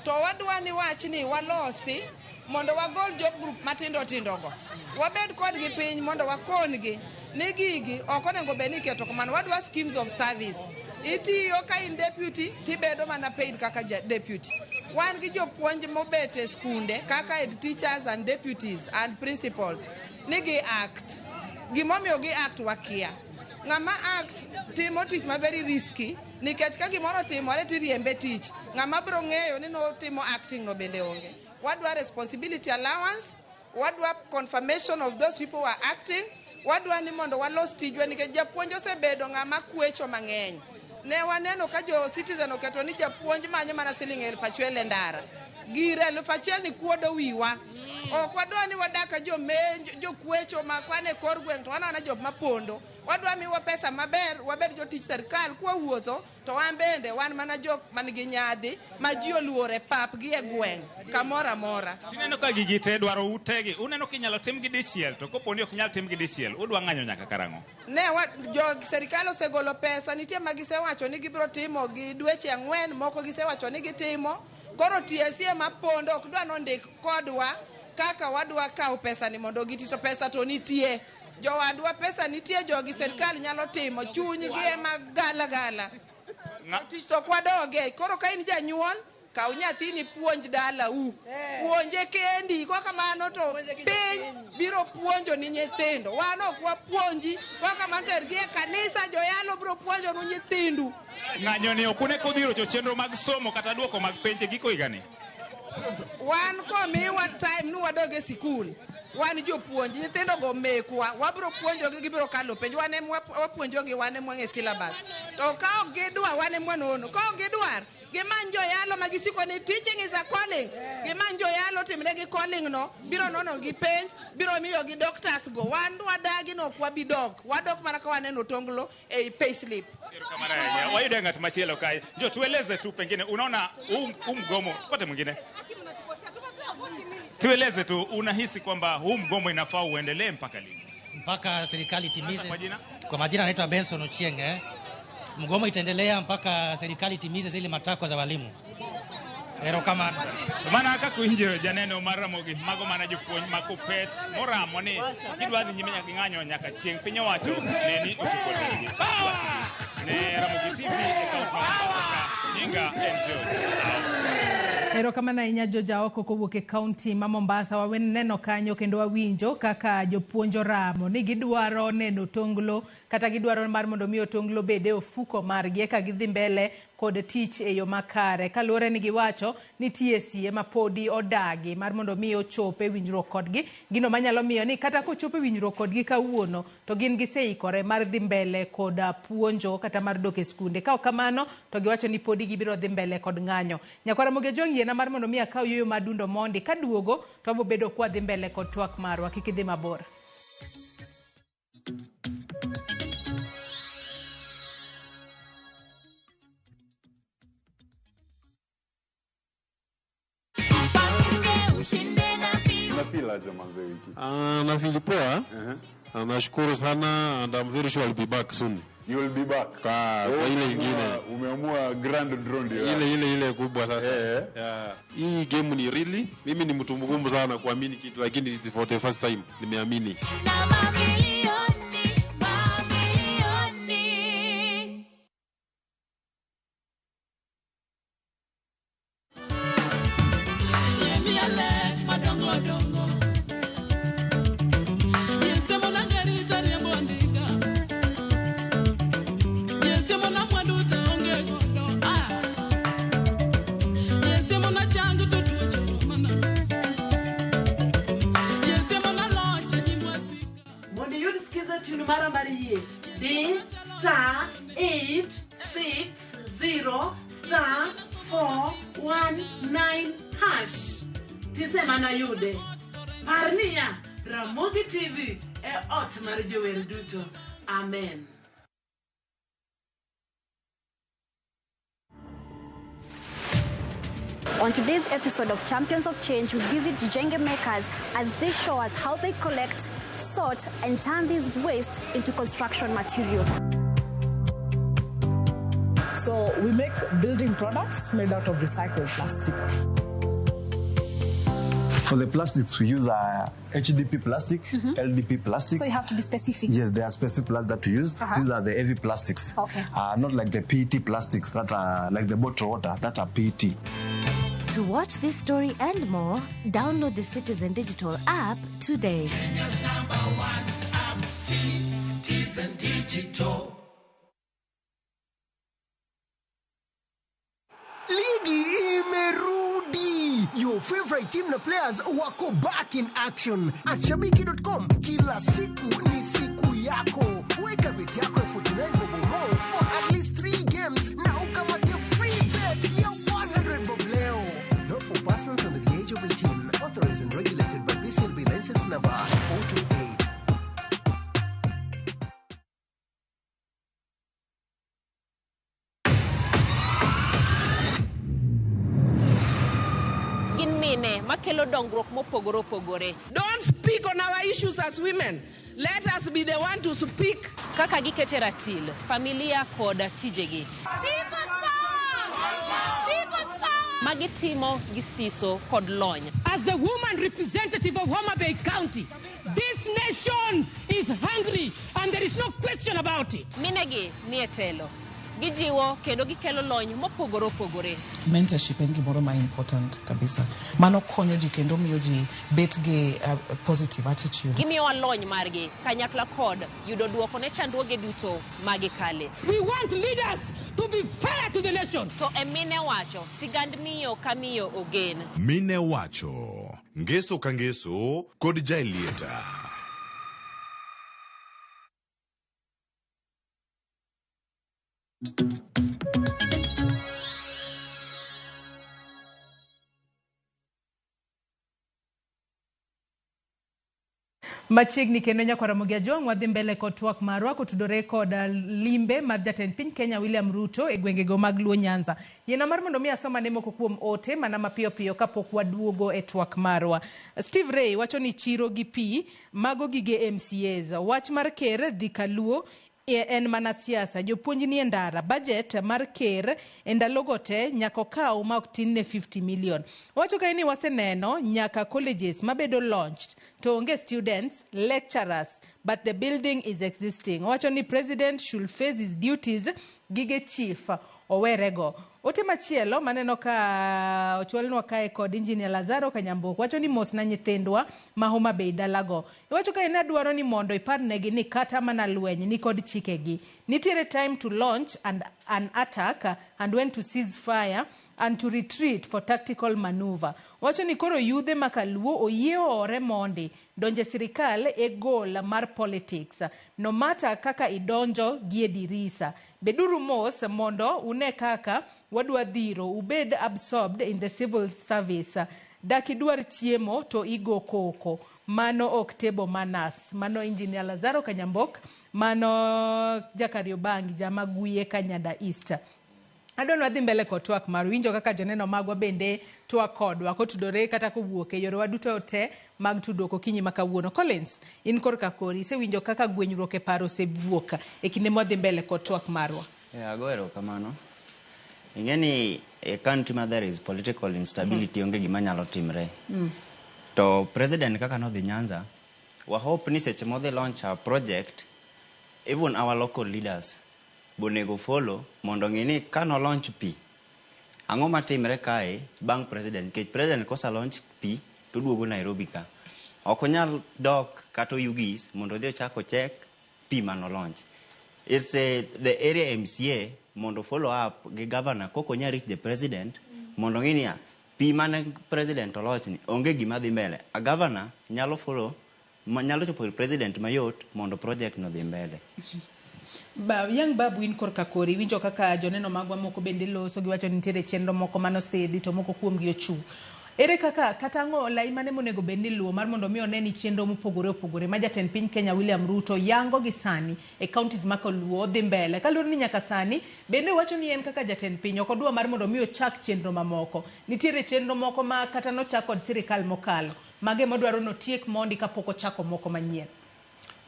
To wadwa ni wachni walosi mondo wagol job group matindo tindo go. Wabed kodgi piny mondo wakon-gi ni gigi ok onego bed ni iketo kamano. Wadwa schemes of service. Itiyo ka in deputy tibedo mana paid kaka deputy. Wan gi jopuonj mobet e skunde kaka head teachers and deputies and principals ni gi act. Gimomiyo gi act wakia. Ng'ama act timo tich ma very risky nikech ka gimoro otimore tiriembe tich. Ng'ama biro ng'eyo ni notimo acting no bende onge. Wadwa responsibility allowance, wadwa confirmation of those people who are acting, wadwa ni mondo walos tijwa nikech japuonj osebedo ng'ama kwecho mang'eny. Ne waneno ka jo Citizen oketo ni japuonj manyo mana siling 1000 e ndara. Gir 1000 ni kuodo wiwa. Ok wadwa ni wadak ka jokwecho ma kwane kor gweng' to wanana jok mapondo. Wadwa miwa pesa maber, wabed jotich serikal kwawuotho to wan bende wan mana jok man gi nyadhi ma ji oluoro e pap gi e gweng' kamoro amora. Tineno ka gigi te dwaro utegi, uneno kinyalo tim gi dichiel, to kopo ni ok nyal tim gi dichiel, udwa ng'anyo nyaka karang'o? Ne wa, jo serikal osegolo pesa, nitie ma gisewacho ni gibiro timo gi dweche 4, moko gisewacho ni gitimo. Koro TSC ema pondo, ok dwa nondik kodwa kaka wadwa kawo pesa ni mondo giti, to pesa to nitie. Jowadwa pesa nitie, jogi serikal nyalo timo, chunygi ema gala gala. Tich to ok wadoge. Koro ka in janyuol, kaw nyathini puonj dalau. Puonje kendi, kwa kamano to piny biro puonjo ni nyithindo. Wan ok wapuonji, kwa kamano tergi e kanisa, joyalo biro puonjo nu nyithindu. Ng'anyo ni ok une kodhi rocho chenro mag somo kata duoko mag penj e giko higani? Wan komiwa time ni wadog e sikul, wan jopuonj, nyithindo go mekwa, wabiro puonjogi, gibiro kalo penj, wan ema wapuonjogi, wan ema wang'e syllabus. To ka ok gidwar, wan ema wanono. Ka ok gidwar, gimany joyalo ma gisiko ni teaching is a calling. Gimany joyalo timnegi calling no, biro nono gi penj, biro miyogi doctors go. Wan wadagi no ok wabi dok, wadok mana ka waneno tonglo ei payslip. Erokamano ahinya. Wayude ng'at machielo kae. Jo, tueleze tu pengine unaona huu mgomo, pate mwingine. Tueleze tu unahisi kwamba huu mgomo inafaa uendelee mpaka lini? Mpaka serikali itimize. Kwa jina? Kwa majina anaitwa Benson Ochieng. Mgomo itaendelea mpaka serikali itimize zile matakwa za walimu. Erokamano. Mana kaka winjo janeno mar Ramogi, mago mana jopuonj ma Kuppet moramo ni gidwa dhi nyime nyaka ging'anyo nyaka chieng' piny owacho ne ni ochopo negi. Ne Ramogi TV e kaunti ma Mombasa ka, nyinga en George. Erokamano ahinya George Aoko kowuok e kaunti ma Mombasa. Waweneno kanyo kendo wawinjo kaka jopuonj oramo ni gidwaro neno tonglo kata gidwaro mar mondo mi otonglo bede e ofuko margi eka gidhi mbele kod tich e yo makare. Kaluwore ni giwacho ni TSC ema podi odagi mar mondo mi ochop e winjruok kodgi, gino manyalo miyo ni kata kochopo e winjruok kodgi kawuono to gin giseikore mar dhi mbele kod puonjo kata mar dok e skunde. Ka ok kamano to giwacho ni podi gibiro dhi mbele kod ng'anyo. Nyakwara Ramogi Ojwang' yiena mar mondo mi akaw yueyo madundo mondi kaduogo to wabiro bedo kwa dhi mbele kod twak marwa. Kik idhi mabor. Unafeel aje manze wiki? Nafeel poa. Nashukuru sana and I'm very sure I'll be back soon. You will be back. Kwa ile ingine. Umeamua grand draw ndio. Ile kubwa sasa. Yeah. Hii game ni really, mimi ni mtu mgumu sana kuamini kitu lakini it's for the first time nimeamini. PIN mara mar yie. Di star 8 6 0 star 4 1 9 hash. Tisemana yude. Par niya, Ramogi TV e ot mar jower duto. Amen. On today's episode of Champions of Change, we visit Jijenge makers as they show us how they collect, sort, and turn this waste into construction material. So we make building products made out of recycled plastic. For the plastics, we use HDP plastic, LDP plastic. So you have to be specific. Yes, there are specific plastics that we use. Uh-huh. These are the heavy plastics. Okay. Not like the PET plastics that are like the bottled water, that are PET. To watch this story and more, download the Citizen Digital app today. Kenya's number one app, Citizen Digital. Ligi imerudi. Your favorite team na players wako back in action. At shabiki.com kila siku ni siku yako. Weka bet yako ya 49 bob or more on at least 3 games na ukamate free bet ya 100 bob leo. Not for persons under the age of 18. Authorized and regulated by BCLB license number 428. Gin mine makelo dongruok mopogore opogore. Don't speak on our issues as women. Let us be the one to speak. Kaka gikete ratil, familia kod tijegi. Magitimo gi siso kod lony. As the woman representative of Homa Bay County, this nation is hungry and there is no question about it. Minegi nie telo. Gijiwo kendo gikelo lony mopogore opogore. Mentorship en gimoro ma important kabisa. Mano konyo ji kendo miyo ji bet gi positive attitude. Gimiyowa lony margi kanyakla kod yudo duoko ne chandruoge duto magikale. We want leaders to be fair to the nation. To e mine wacho, sigand miyo ka miyo ogen. Mine wacho, ngeso ka ngeso kod Jaelieta. Machiegni kendo nyakwar Ramogi Ajwang' wadhi mbele kod twak marwa kotudore kod limbe mar jatend piny Kenya William Ruto e gwengego mag Luo Nyanza. Yiena mar mondo mi asomane moko kuom ote mana mapiyo piyo kapok waduogo e twak marwa. Steve Ray wacho ni chiro gi pi mago gige MCAs. Wach mar ker dhi kaluo en mana siasa. Jopuonj nie ndara. Budget mar ker e ndalogo te nyaka okaw ma ok tin ne 50 million. Owacho kae ni waseneno nyaka colleges mabedo launched to onge students, lecturers, but the building is existing. Owacho ni president should face his duties, gige chief owerego. Ote machielo maneno ka ochwalnwa kae kod Engineer Lazaro Kanyambuok wacho ni mos na nyithindwa ma Homa Bay dalago. Iwacho kae ni adwaro ni mondo iparnegi ni kata mana lweny ni kod chikegi. Nitiere time to launch and an attack and when to cease fire and to retreat for tactical maneuver. Wacho ni koro yudhe makaluo oyie oore mondi donje sirikal e goal mar politics. No matter kaka idonjo gi e dirisa. Beduru mos mondo une kaka wadwa dhiro ubed absorbed in the civil service. Dak idwar chiemo to igo koko. Mano ok table manners. Mano Engineer Lazaro Kanyambok. Mano Jakariobangi jama guye Kanyada East. Adwa ni wadhi mbele kod twak mar winjo kaka joneno magwa bende twak kodwa kotudore kata kowuok e yorewa duto te mag tudruok okinyi ma kawuono. Collins, in korka kori isewinjo kaka gwenyruok e paro osewuok e kinde mwadhi mbele kod twak marwa. Ago erokamano. Ing'e ni e country ma there is political instability onge gima nyalo timre. To president kaka nodhi Nyanza, wa hope ni seche modhi launch a project, even our local leaders bonego follow mondo ng'e ni kano launch pi, ang'o matimre kae bang' president, nikech president kosa launch pi to duogo Nairobi ka. Ok onyal dok kata Oyugis mondo odhi ochak ochek pi mano launch. It's the area MCA mondo follow up gi governor kok onya reach the president mondo ng'e niya pi mane president oloch ni onge gima dhi mbele. A governor nyalo follow ma nyalo chopo ir president mayot mondo project no dhi mbele. Ba, yang babu in korka kori winjo kaka joneno magwa moko bende loso giwacho ni nitiere chenro moko manosidhi to moko kuomgi ochung'. Ere kaka kata ang'o lai mane monego bed ni luwo mar mondo mi one ni chenro mopogore opogore ma jatend piny Kenya William Ruto yango gi sani e counties ma koluo dhi mbele kaluwore ni nyaka sani bende wacho ni en kaka jatend piny ok odwa mar mondo mi ochak chenro mamoko. Nitiere chenro moko ma kata nochak kod sirikal mokalo mage modwaro notiek mondi kapok ochako moko manyien.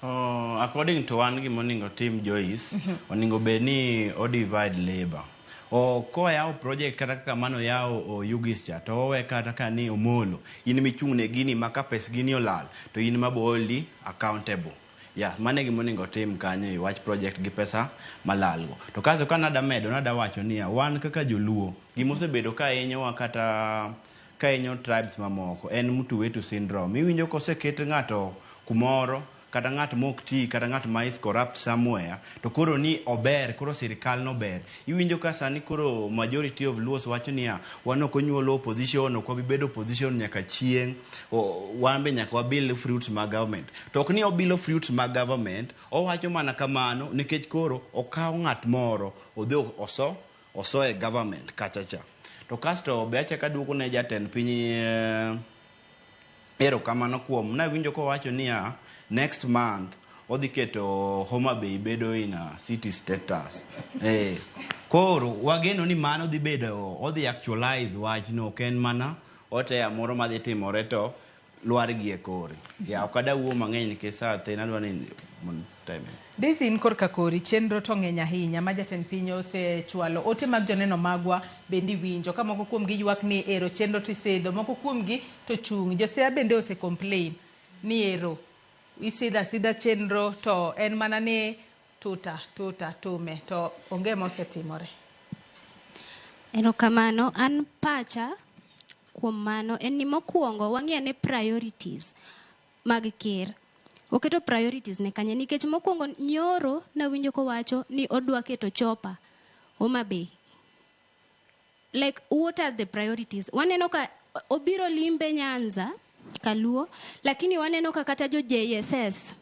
Oh, according to an gima onego tim Joyce, onego bed ni o divide labor. O koyawo project kata kaka mano yawo Oyugis cha to owe kata ka ni Omolo in michung' ne gini ma ka pes gini olal to in ma bo holdi accountable. Yeah, mano e gima onego tim kanyo e wach project gi pesa malal go. To kasto ka nada medo nada wacho niya, wan kaka joluo gima osebedo ka hinyowa kata ka hinyo tribes mamoko en mtu wetu syndrome. Iwinjo koseket ng'ato kumoro kata ng'at mok ti kata ng'at ma is corrupt somewhere to koro ni ober koro sirikal no ber iwinjo ka sani koro majority of Luos wacho niya wan ok onyuol opposition ok wabi bedo opposition nyaka chieng' wan be nyaka wabil fruits mag government to ok ni obilo fruits mag government owacho mana kamano nikech koro okaw ng'at moro odhi oso e government kacha cha to kasto be achako aduoko ne jatend piny erokamano kuom nawinjo kowacho niya next month odhi keto Homa Bay bedo in a city status. Koro wageno ni mano dhi bedo odhi actualize wachno ok en mana oteya moro madhi timore to lwar gi e kore. Ya ok ada wuo mang'eny nikech sa thin adwa ni mondo time. Daisy in korka kori chenro to ng'eny ahinya ma jatend piny osechwalo ote mag joneno magwa bende iwinjo ka moko kuomgi ywak ni ero chenro tisidho moko kuomgi to chung' josiaya bende ose complain ni ero isidho asidha chenro to en mana ni tuta tuta tume to onge mosetimore. Erokamano, an pacha kuom mano en ni mokwongo wang'i ane priorities mag ker. Oketo priorities ne kanye nikech mokwongo nyoro nawinjo kowacho ni odwa keto chopa Homa Bay. Like what are the priorities? Waneno ka obiro limbe Nyanza kaluo lakini waneno ka kata jo JSS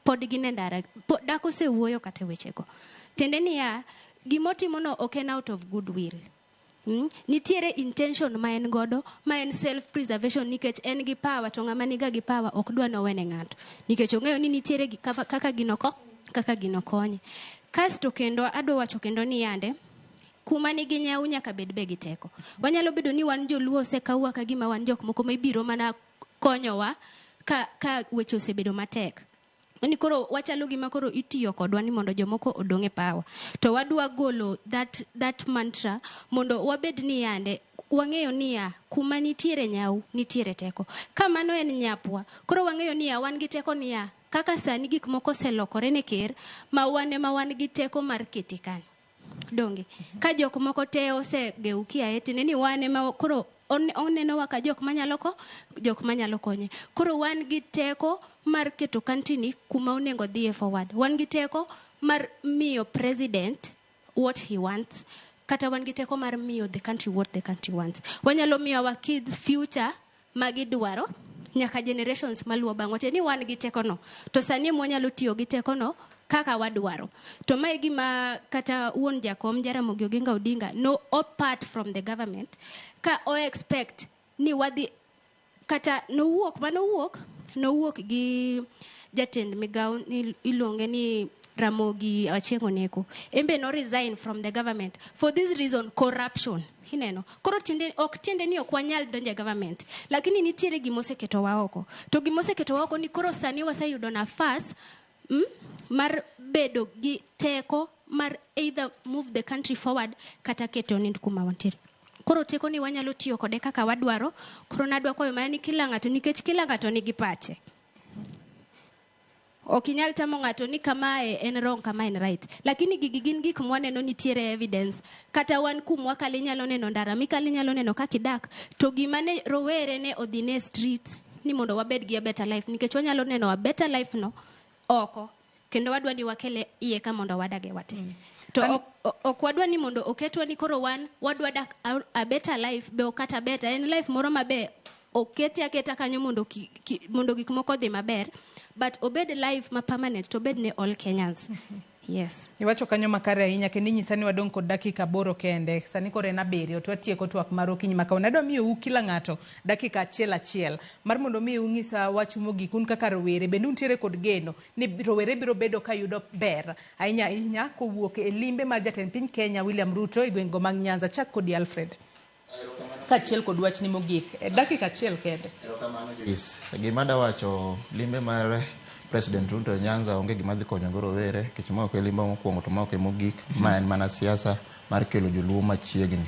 pod gin e ndara dak osewuoyo kata wechego. Tiende niya gimotimono ok en out of goodwill. Nitiere intention ma en godo ma en self preservation nikech en gi power to ng'ama niga gi power ok dwa nowene ng'ato nikech ong'eyo ni nitiere gi kaka gino kaka gino konye. Kasto kendo adwa wacho kendo ni yande kuma nigi nyau nyaka bed be gi teko. Wanyalo bedo ni wan joluo osekawwa ka gima wan jok moko ma ibiro mana konyowa ka weche osebedo matek. Ni koro wachalo gima koro itiyo kodwa ni mondo jomoko odong' e power. To wadwa golo that mantra mondo wabed ni yande wang'eyo niya kuma nitiere nyau nitiere teko. Ka mano en nyapwa, koro wang'eyo niya wan gi teko niya kaka sani gik moko oselokore ne ker ma wan ema wan gi teko mar kete kanyo. Donge ka jok moko te osegeukia e tiende ni wan ema koro onenowa ka jok manyalo ko jok manyalo konye. Koro wan gi teko mar keto country ni kuma onego dhiye forward. Wan gi teko mar miyo president what he wants. Kata wan gi teko mar miyo the country what the country wants. Wanyalo miyo our kids future magidwaro nyaka generations maluwo bang'wa. Tiende ni wan gi teko no. To sani ema wanyalo tiyo gi teko no kaka wadwaro. To mae gima kata wuon jakom Jaramogi Oginga Odinga no apart from the government ka o expect ni wadhi kata nowuok manowuok nowuok gi jatend migao ni iluonge ni Ramogi Achieng' Oneko. En be no resign from the government for this reason corruption. Ineno. Koro tiende ok tiende ni ok wanyal donjo e government. Lakini nitiere gima oseketowa oko. To gima oseketowa oko ni koro sani waseyudo nafas mar bedo gi teko mar either move the country forward kata kete onind kuma wantiere. Koro teko ni wanyalo tiyo kode kaka wadwaro. Koro nadwa kwayo mana ni kila ng'ato nikech kila ng'ato nigi pache. Ok inyal tamo ng'ato ni kamae en wrong, kamae en right. Lakini gigi gin gik mwaneno nitiere evidence. Kata wan kumwakale inyalo neno ndara mikale inyalo neno kaka idak. To gima ne rowere ne odhi ne street ni mondo wabed gi a better life nikech wanyalo neno a better life no oko kendo wadwa ni wakele iye ka mondo wadage wate. To ok wadwa ni mondo oketwa ni koro wan wadwa dak a better life be ok kata better en life moro mabe okete aketa kanyo mondo, mondo gik moko odhi maber, but obed live ma permanent to obed ne all Kenyans. Yes. Iwacho kanyo makare ahinya kendo inyisa ni wadong' kod dakika 8 kende. Sani koro en 7 to watieko twak mar okinyi ma kawuono. Adwa miyou kila ng'ato dakika achiel achiel mar mondo mi ung'isa wachu mogik un kaka rowere bende untiere kod geno ni rowere biro bedo ka yudo ber ahinya ahinya kowuok e limbe mar jatend piny Kenya William Ruto e gwengego mag Nyanza. Chak kodi Alfred. Kaachiel kod wachni mogik e dakika achiel kende. Yes. Gima dawacho limbe mar President Ruto e Nyanza onge gima dhi konyo go rowere nikech ma ok e limbe mokwongo to ma ok e mogik. Ma en mana siasa mar kelo joluo machiegni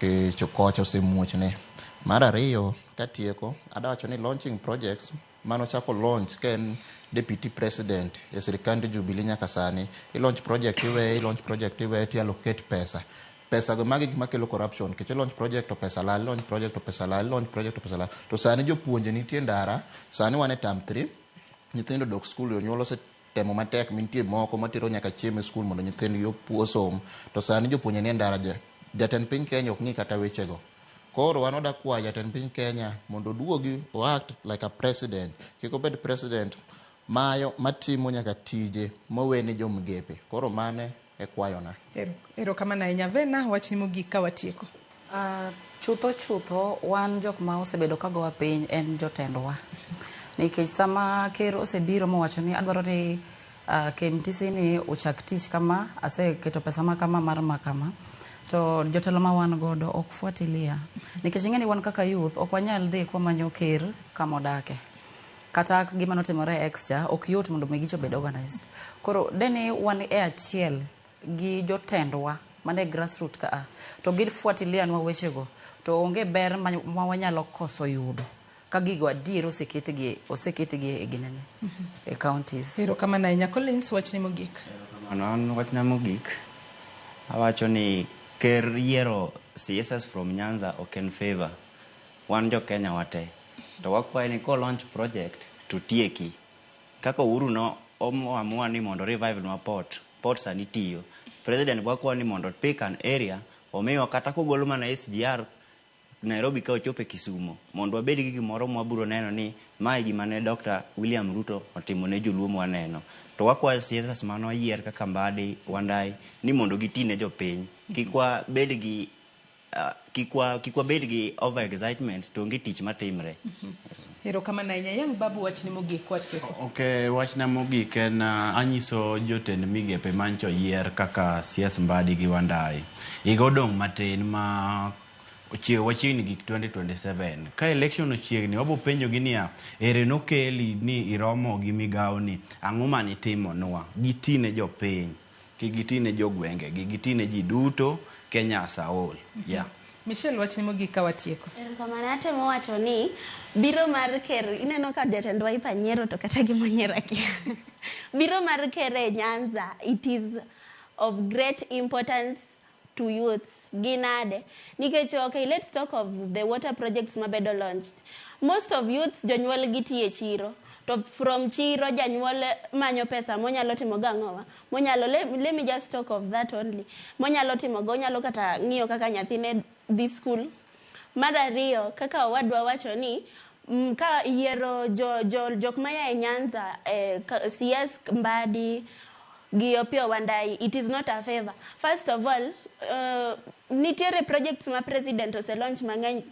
nikech kocha osemuochne. Mar ariyo katieko adawacho ni launching projects manochako launch ka en deputy president e sirikand Jubilee nyaka sani. I launch project iweye, i launch project iweye ti allocate pesa. Pesa go magi gik makelo corruption nikech i launch project to pesa lal, launch project to pesa lal, launch project to pesa lal. To sani jopuonje nitie ndara, sani wan e term 3, nyithindo dok skul, jonyuol osetemo matek mintie moko matero nyaka chiemo e skul mondo nyithindgi osom. To sani jopuonje nie ndara, jatend piny Kenya ok ng'i kata wechego. Koro wan wada kwayo jatend piny Kenya mondo oduogi o act like a president. Kik obed president mayo matimo nyaka tije mowene jomigepe. Koro mane e kwayona. Erokamano ahinya. Vena, wachni mogik ka watieko. Chutho chutho wan jok ma osebedo ka gowa piny en jotendwa. Nikech sama ker osebiro mowacho ni adwaro ni KMTC ni ochak tich kama, aseketo pesa ma kama mar ma kama, to jotelo ma wan godo ok fuatilia. Nikech ing'e ni wan kaka youth ok wanyal dhi kwamanyo ker kama odake. Kata gima notimore e X cha, ok yot mondo mi gicha obed organized. Koro deni wan e achiel gi jotendwa mane grassroot ka to gifuatilia nwa wechego to onge ber ma wanyalo koso yudo ka gigo adier oseketgi e ginene e counties. Erokamano ahinya. Collins, wachni mogik. Mano an wachna mogik awacho ni ker yiero CSS from Nyanza ok en favor. Wan jo Kenya wate. To wakwaye ni ko launch project to tieki. Kaka Uhuru no oamua ni mondo revive nwa port. Port sani tiyo. President wakwayo ni mondo pick an area omiwa kata kogolo mana SGR Nairobi ka ochopo e Kisumo mondo wabed gi gimoro mwabiro neno ni mae gima ne Dr. William Ruto otimo ne joluo mwaneno. To wakwayo CSS mano oyier kaka Mbadi, Wandai ni mondo giti ne jopiny. Kik wabed gi kik wabed gi over excitement to onge tich matimre. Erokamano ahinya. Yang Babu, wachni mogik watieko. Ok, wachna mogik en anyiso jotend migepe mancho yier kaka CS Mbadi gi Wandai. Higa odong' matin ma wachiegni gik 2027. Ka election ochiegni, wabo penjo gi niya, ere nokeli ni iromo gi migawo ni, ang'o manitimonwa? Giti ne jopiny, kik giti ne jogwenge gi, giti ne ji duto, Kenya as a whole. Yeah. Michelle, wachni mogik ka watieko. Erokamano. Atemo wacho ni biro mar ker ineno ka jatend Wiper nyiero to kata gima nyiero akia. Biro mar ker e Nyanza, it is of great importance to youths. Ginade nikech, okay, let's talk of the water projects mabedo launched. Most of youths jonyuol gi tiye chiro to from chiro janyuol manyo pesa monyalo timo go ang'owa monyalo let me just talk of that only monyalo timo go onyalo kata ng'iyo kaka nyathine dhi school. Mar ariyo, kaka owadwa wacho ni ka yiero jo jok maya e Nyanza, CS Mbadi gi Opiyo Wandayi, it is not a favor. First of all, nitiere projects ma president ose launch mang'eny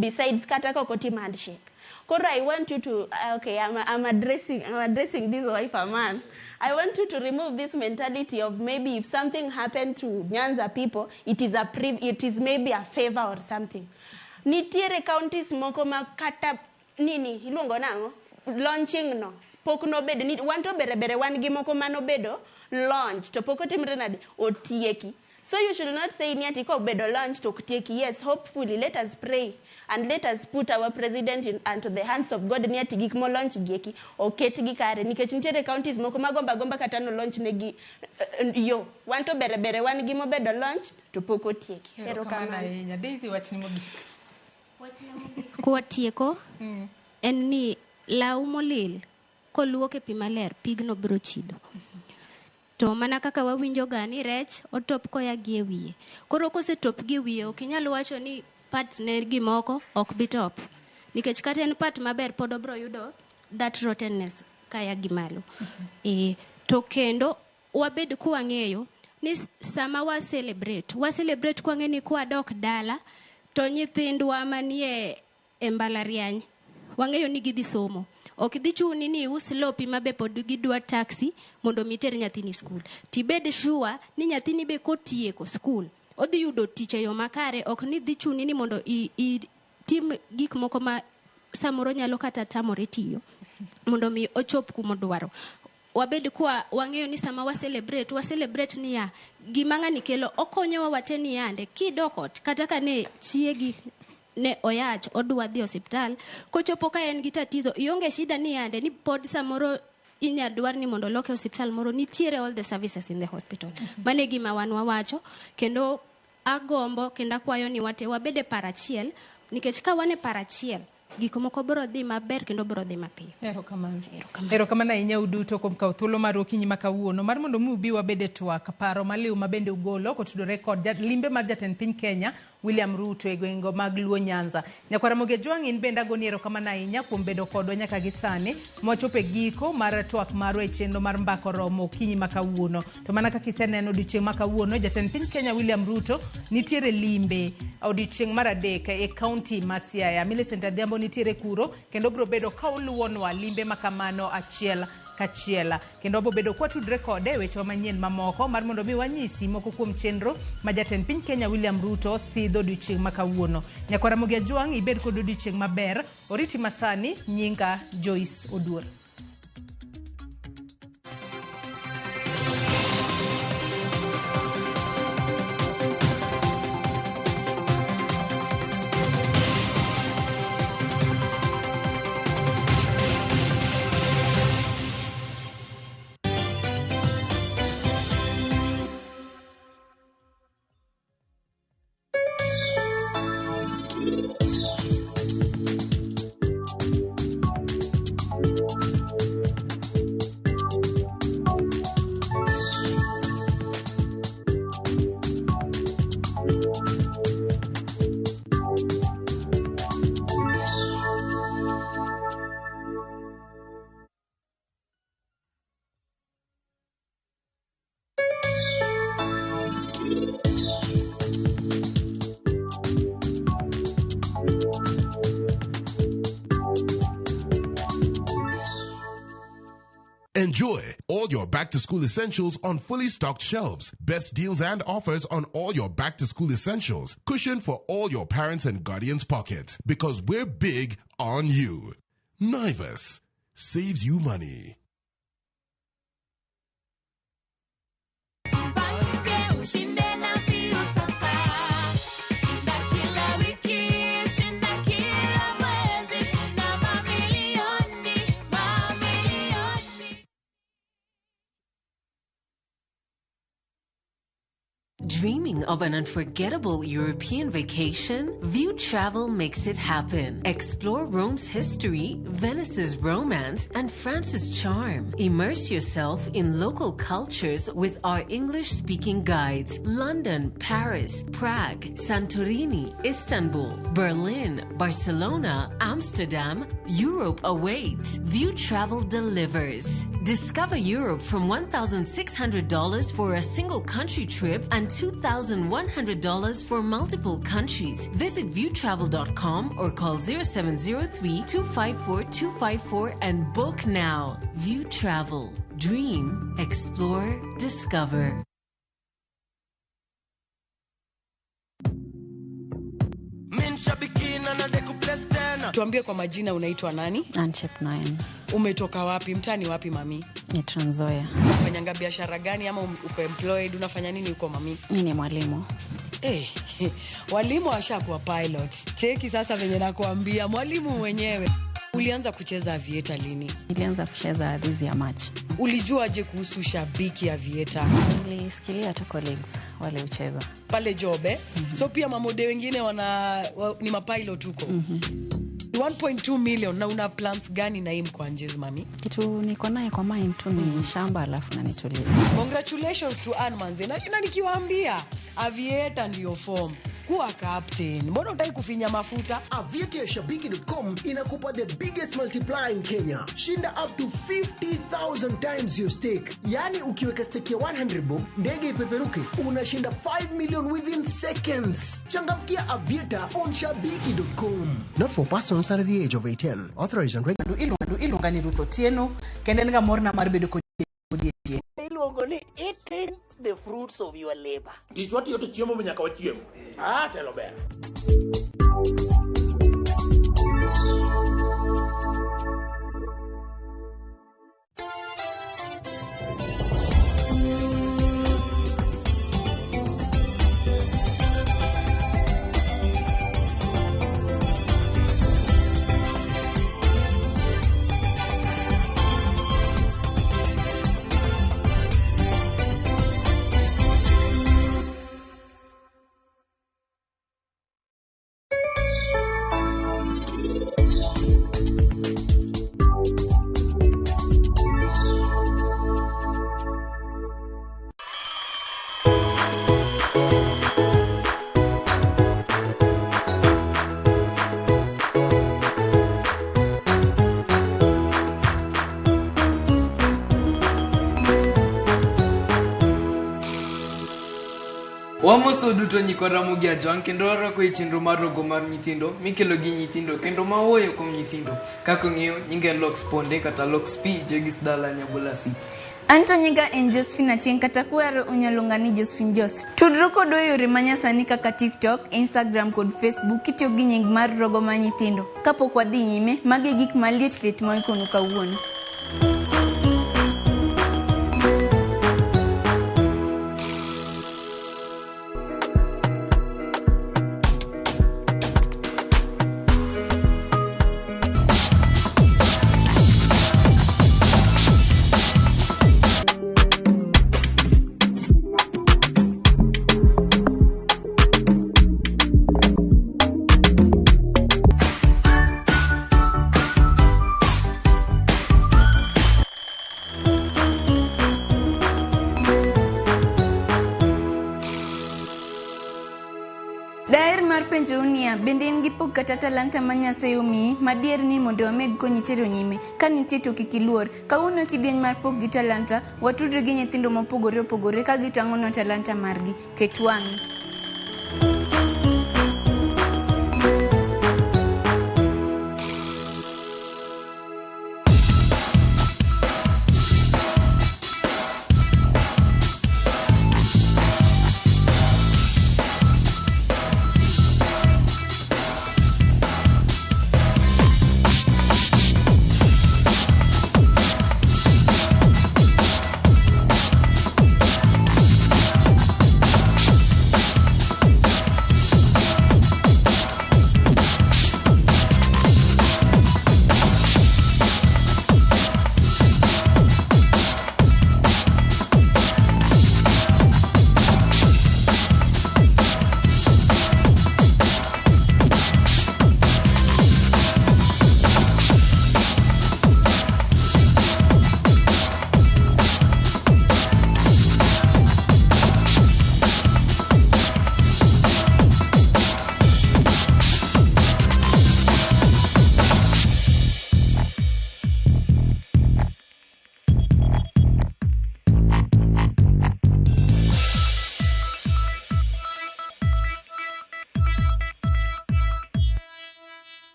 besides kata kok otim handshake. Koro I want you to okay, I'm addressing this Wiper man. I want you to remove this mentality of maybe if something happened to Nyanza people, it is maybe a favor or something. Nitiere counties moko ma kata nini iluongo nang'o launching no pok nobedo ni wan to berebere wan gi moko manobedo launch to pok otimre nade otieki. So you should not say ni ati kobedo launch to ok tieki. Yes, hopefully, let us pray and let us put our president unto the hands of God ni ati gik mo launch gieki oketgi kare nikech nitiere counties moko magomba gomba kata no launch negi yo wan to berebere wan gi mobedo launch to pok otieki. Erokamano Erokamano. ahinya. Daisy, wachni mogik. Kwatieko en ni law molil koluok e pi maler pigno biro chido. To mana kaka wawinjo ga ni rech otop koya gi e wiye. Koro kosetop gi e wiye ok inyal wacho ni parts ne gimoko ok bi top. Nikech kata en part maber pod obro yudo that rottenness kaya gi malo. To kendo wabed kwang'eyo ni sama wa celebrate kwang'e ni kwadok dala to nyithindwa manie e mbalariany wang'eyo ni gidhi somo. Ok dhi chuni ni ius lopi mabe pod gidwa taxi mondo mi ter nyathini skul. Tibed sure ni nyathini be kotieko skul odhi yudo tich e yo makare, ok ni dhi chuni ni mondo itim gik moko ma samoro nyalo kata tamore tiyo mondo mi ochop kumodwaro. Wabed kwa wang'eyo ni sama wa celebrate niya gima ng'ani kelo okonyowa wate ni yande kidok ot kata ka ne chiegi ne oyach odwa dhi osiptal kochopo ka en gi tatizo ionge shida ni yande ni pod samoro inya dwar ni mondo loke osiptal moro, nitiere all the services in the hospital. Mane gima wan wawacho kendo agombo kendo akwayo ni wate wabed e par achiel, nikech ka wan e par achiel gik moko biro dhi maber kendo biro dhi mapiyo. Erokamano. Erokamano ahinya uduto kuom kawo thuolo mar okinyi ma kawuono mar mondo mi ubi wabed e twak paro maliw ma bende ugolo kotudore kod limbe mar jatend piny Kenya William Ruto e gwenge mag Luo Nyanza. Nyakwar Ramogi Ajwang' in bende agoni erokamano ahinya kuom bedo kodwa nyaka gi sani mwachopo e giko mar twak marwa e chenro mar Mbaka Oromo okinyi ma kawuono. To mana kaka iseneno odiochieng' ma kawuono, jatend piny Kenya William Ruto nitiere limbe odiochieng' mar adek e kaunti ma Siaya. Millicent Adhiambo nitiere kuro kendo biro bedo ka oluwonwa limbe ma kamano achiel kachiel, kendo wabiro bedo kwatudre kode e wechewa manyien mamoko mar mondo mi wanyisi moko kuom chenro ma jatend piny Kenya William Ruto sidho odiochieng' ma kawuono. Nyakwar Ramogi Ajwang' ibed kod odiochieng' maber. Oriti masani, nyinga Joyce Oduor. Enjoy all your back-to-school essentials on fully stocked shelves. Best deals and offers on all your back-to-school essentials. Cushion for all your parents' and guardians' pockets. Because we're big on you. Naivas saves you money. Dreaming of an unforgettable European vacation? View Travel makes it happen. Explore Rome's history, Venice's romance, and France's charm. Immerse yourself in local cultures with our English-speaking guides. London, Paris, Prague, Santorini, Istanbul, Berlin, Barcelona, Amsterdam. Europe awaits. View Travel delivers. Discover Europe from $1,600 for a single country trip and $2,100 for multiple countries. Visit viewtravel.com or call 0703 254 254 and book now. View Travel. Dream, explore, discover. Tuambie kwa majina, unaitwa nani? Anchep 9. Umetoka wapi? Mtani wapi mami? Ni Trans Nzoia. Unafanyanga biashara gani ama uko employed? Unafanya nini huko mami? Mimi ni mwalimu. Walimu washakuwa pilot. Cheki sasa venye nakuambia, mwalimu mwenyewe. Ulianza kucheza avieta lini? Nilianza kucheza this year March. Ulijuaje kuhusu shabiki avieta? Nilisikilia tu colleagues wale ucheza. Pale job eh? So pia mamode wengine ni mapilot huko. 1.2 million na una plans gani na hii Mkwanjez mami? Kitu niko naye kwa mind tu ni shamba alafu na nitulie. Congratulations to Ann Manze. Na nikiwaambia avieta ndio form. Kuwa captain. Mbona hutaki kufinya mafuta? Aviator ya shabiki.com inakupa the biggest multiplier in Kenya. Shinda up to 50,000 times your stake. Yaani ukiweka stake ya 100 bob, ndege ipeperuke, unashinda 5 million within seconds. Changamkia Aviator on shabiki.com. Not for persons under the age of 18. Authorized and regulated. Iluonga ni Ruth Otieno kendo en ga morna mar bedo kod odiechieng'. Iluongo ni eating the fruits of your labor. Tich watiyo to chiemo be nyaka wachiem. Ah, telo ber. Wamoso duto nyikwa Ramogi Ajwang' kendo warwako e chenro mar rogo mar nyithindo mikelo gi nyithindo kendo mawuoyo kuom nyithindo. Kaka ong'eyo, nyinga en Lox Ponde kata Lox P, Jegis Dala Nyabola City. Anto nyinga en Josephine Achieng' kata kwero unyalo luonga ni Josephine Jos. Tudru kodwa e yore manyasani kaka TikTok, Instagram kod Facebook kitiyo gi nying mar Rogo mar Nyithindo. Kapok wadhi nyime, magi e gik maliet liet moikonu kawuono. Daher mar penjou niya, bende in gi pok kata talanta ma Nyasaye omiyi madier ni mondo wamed konyi tero nyime? Ka nitie to kik iluor. Kawuono e kidieny mar pok gi talanta, watudre gi nyithindo mopogore opogore ka gitang'onwa talanta margi. Ket wang'i.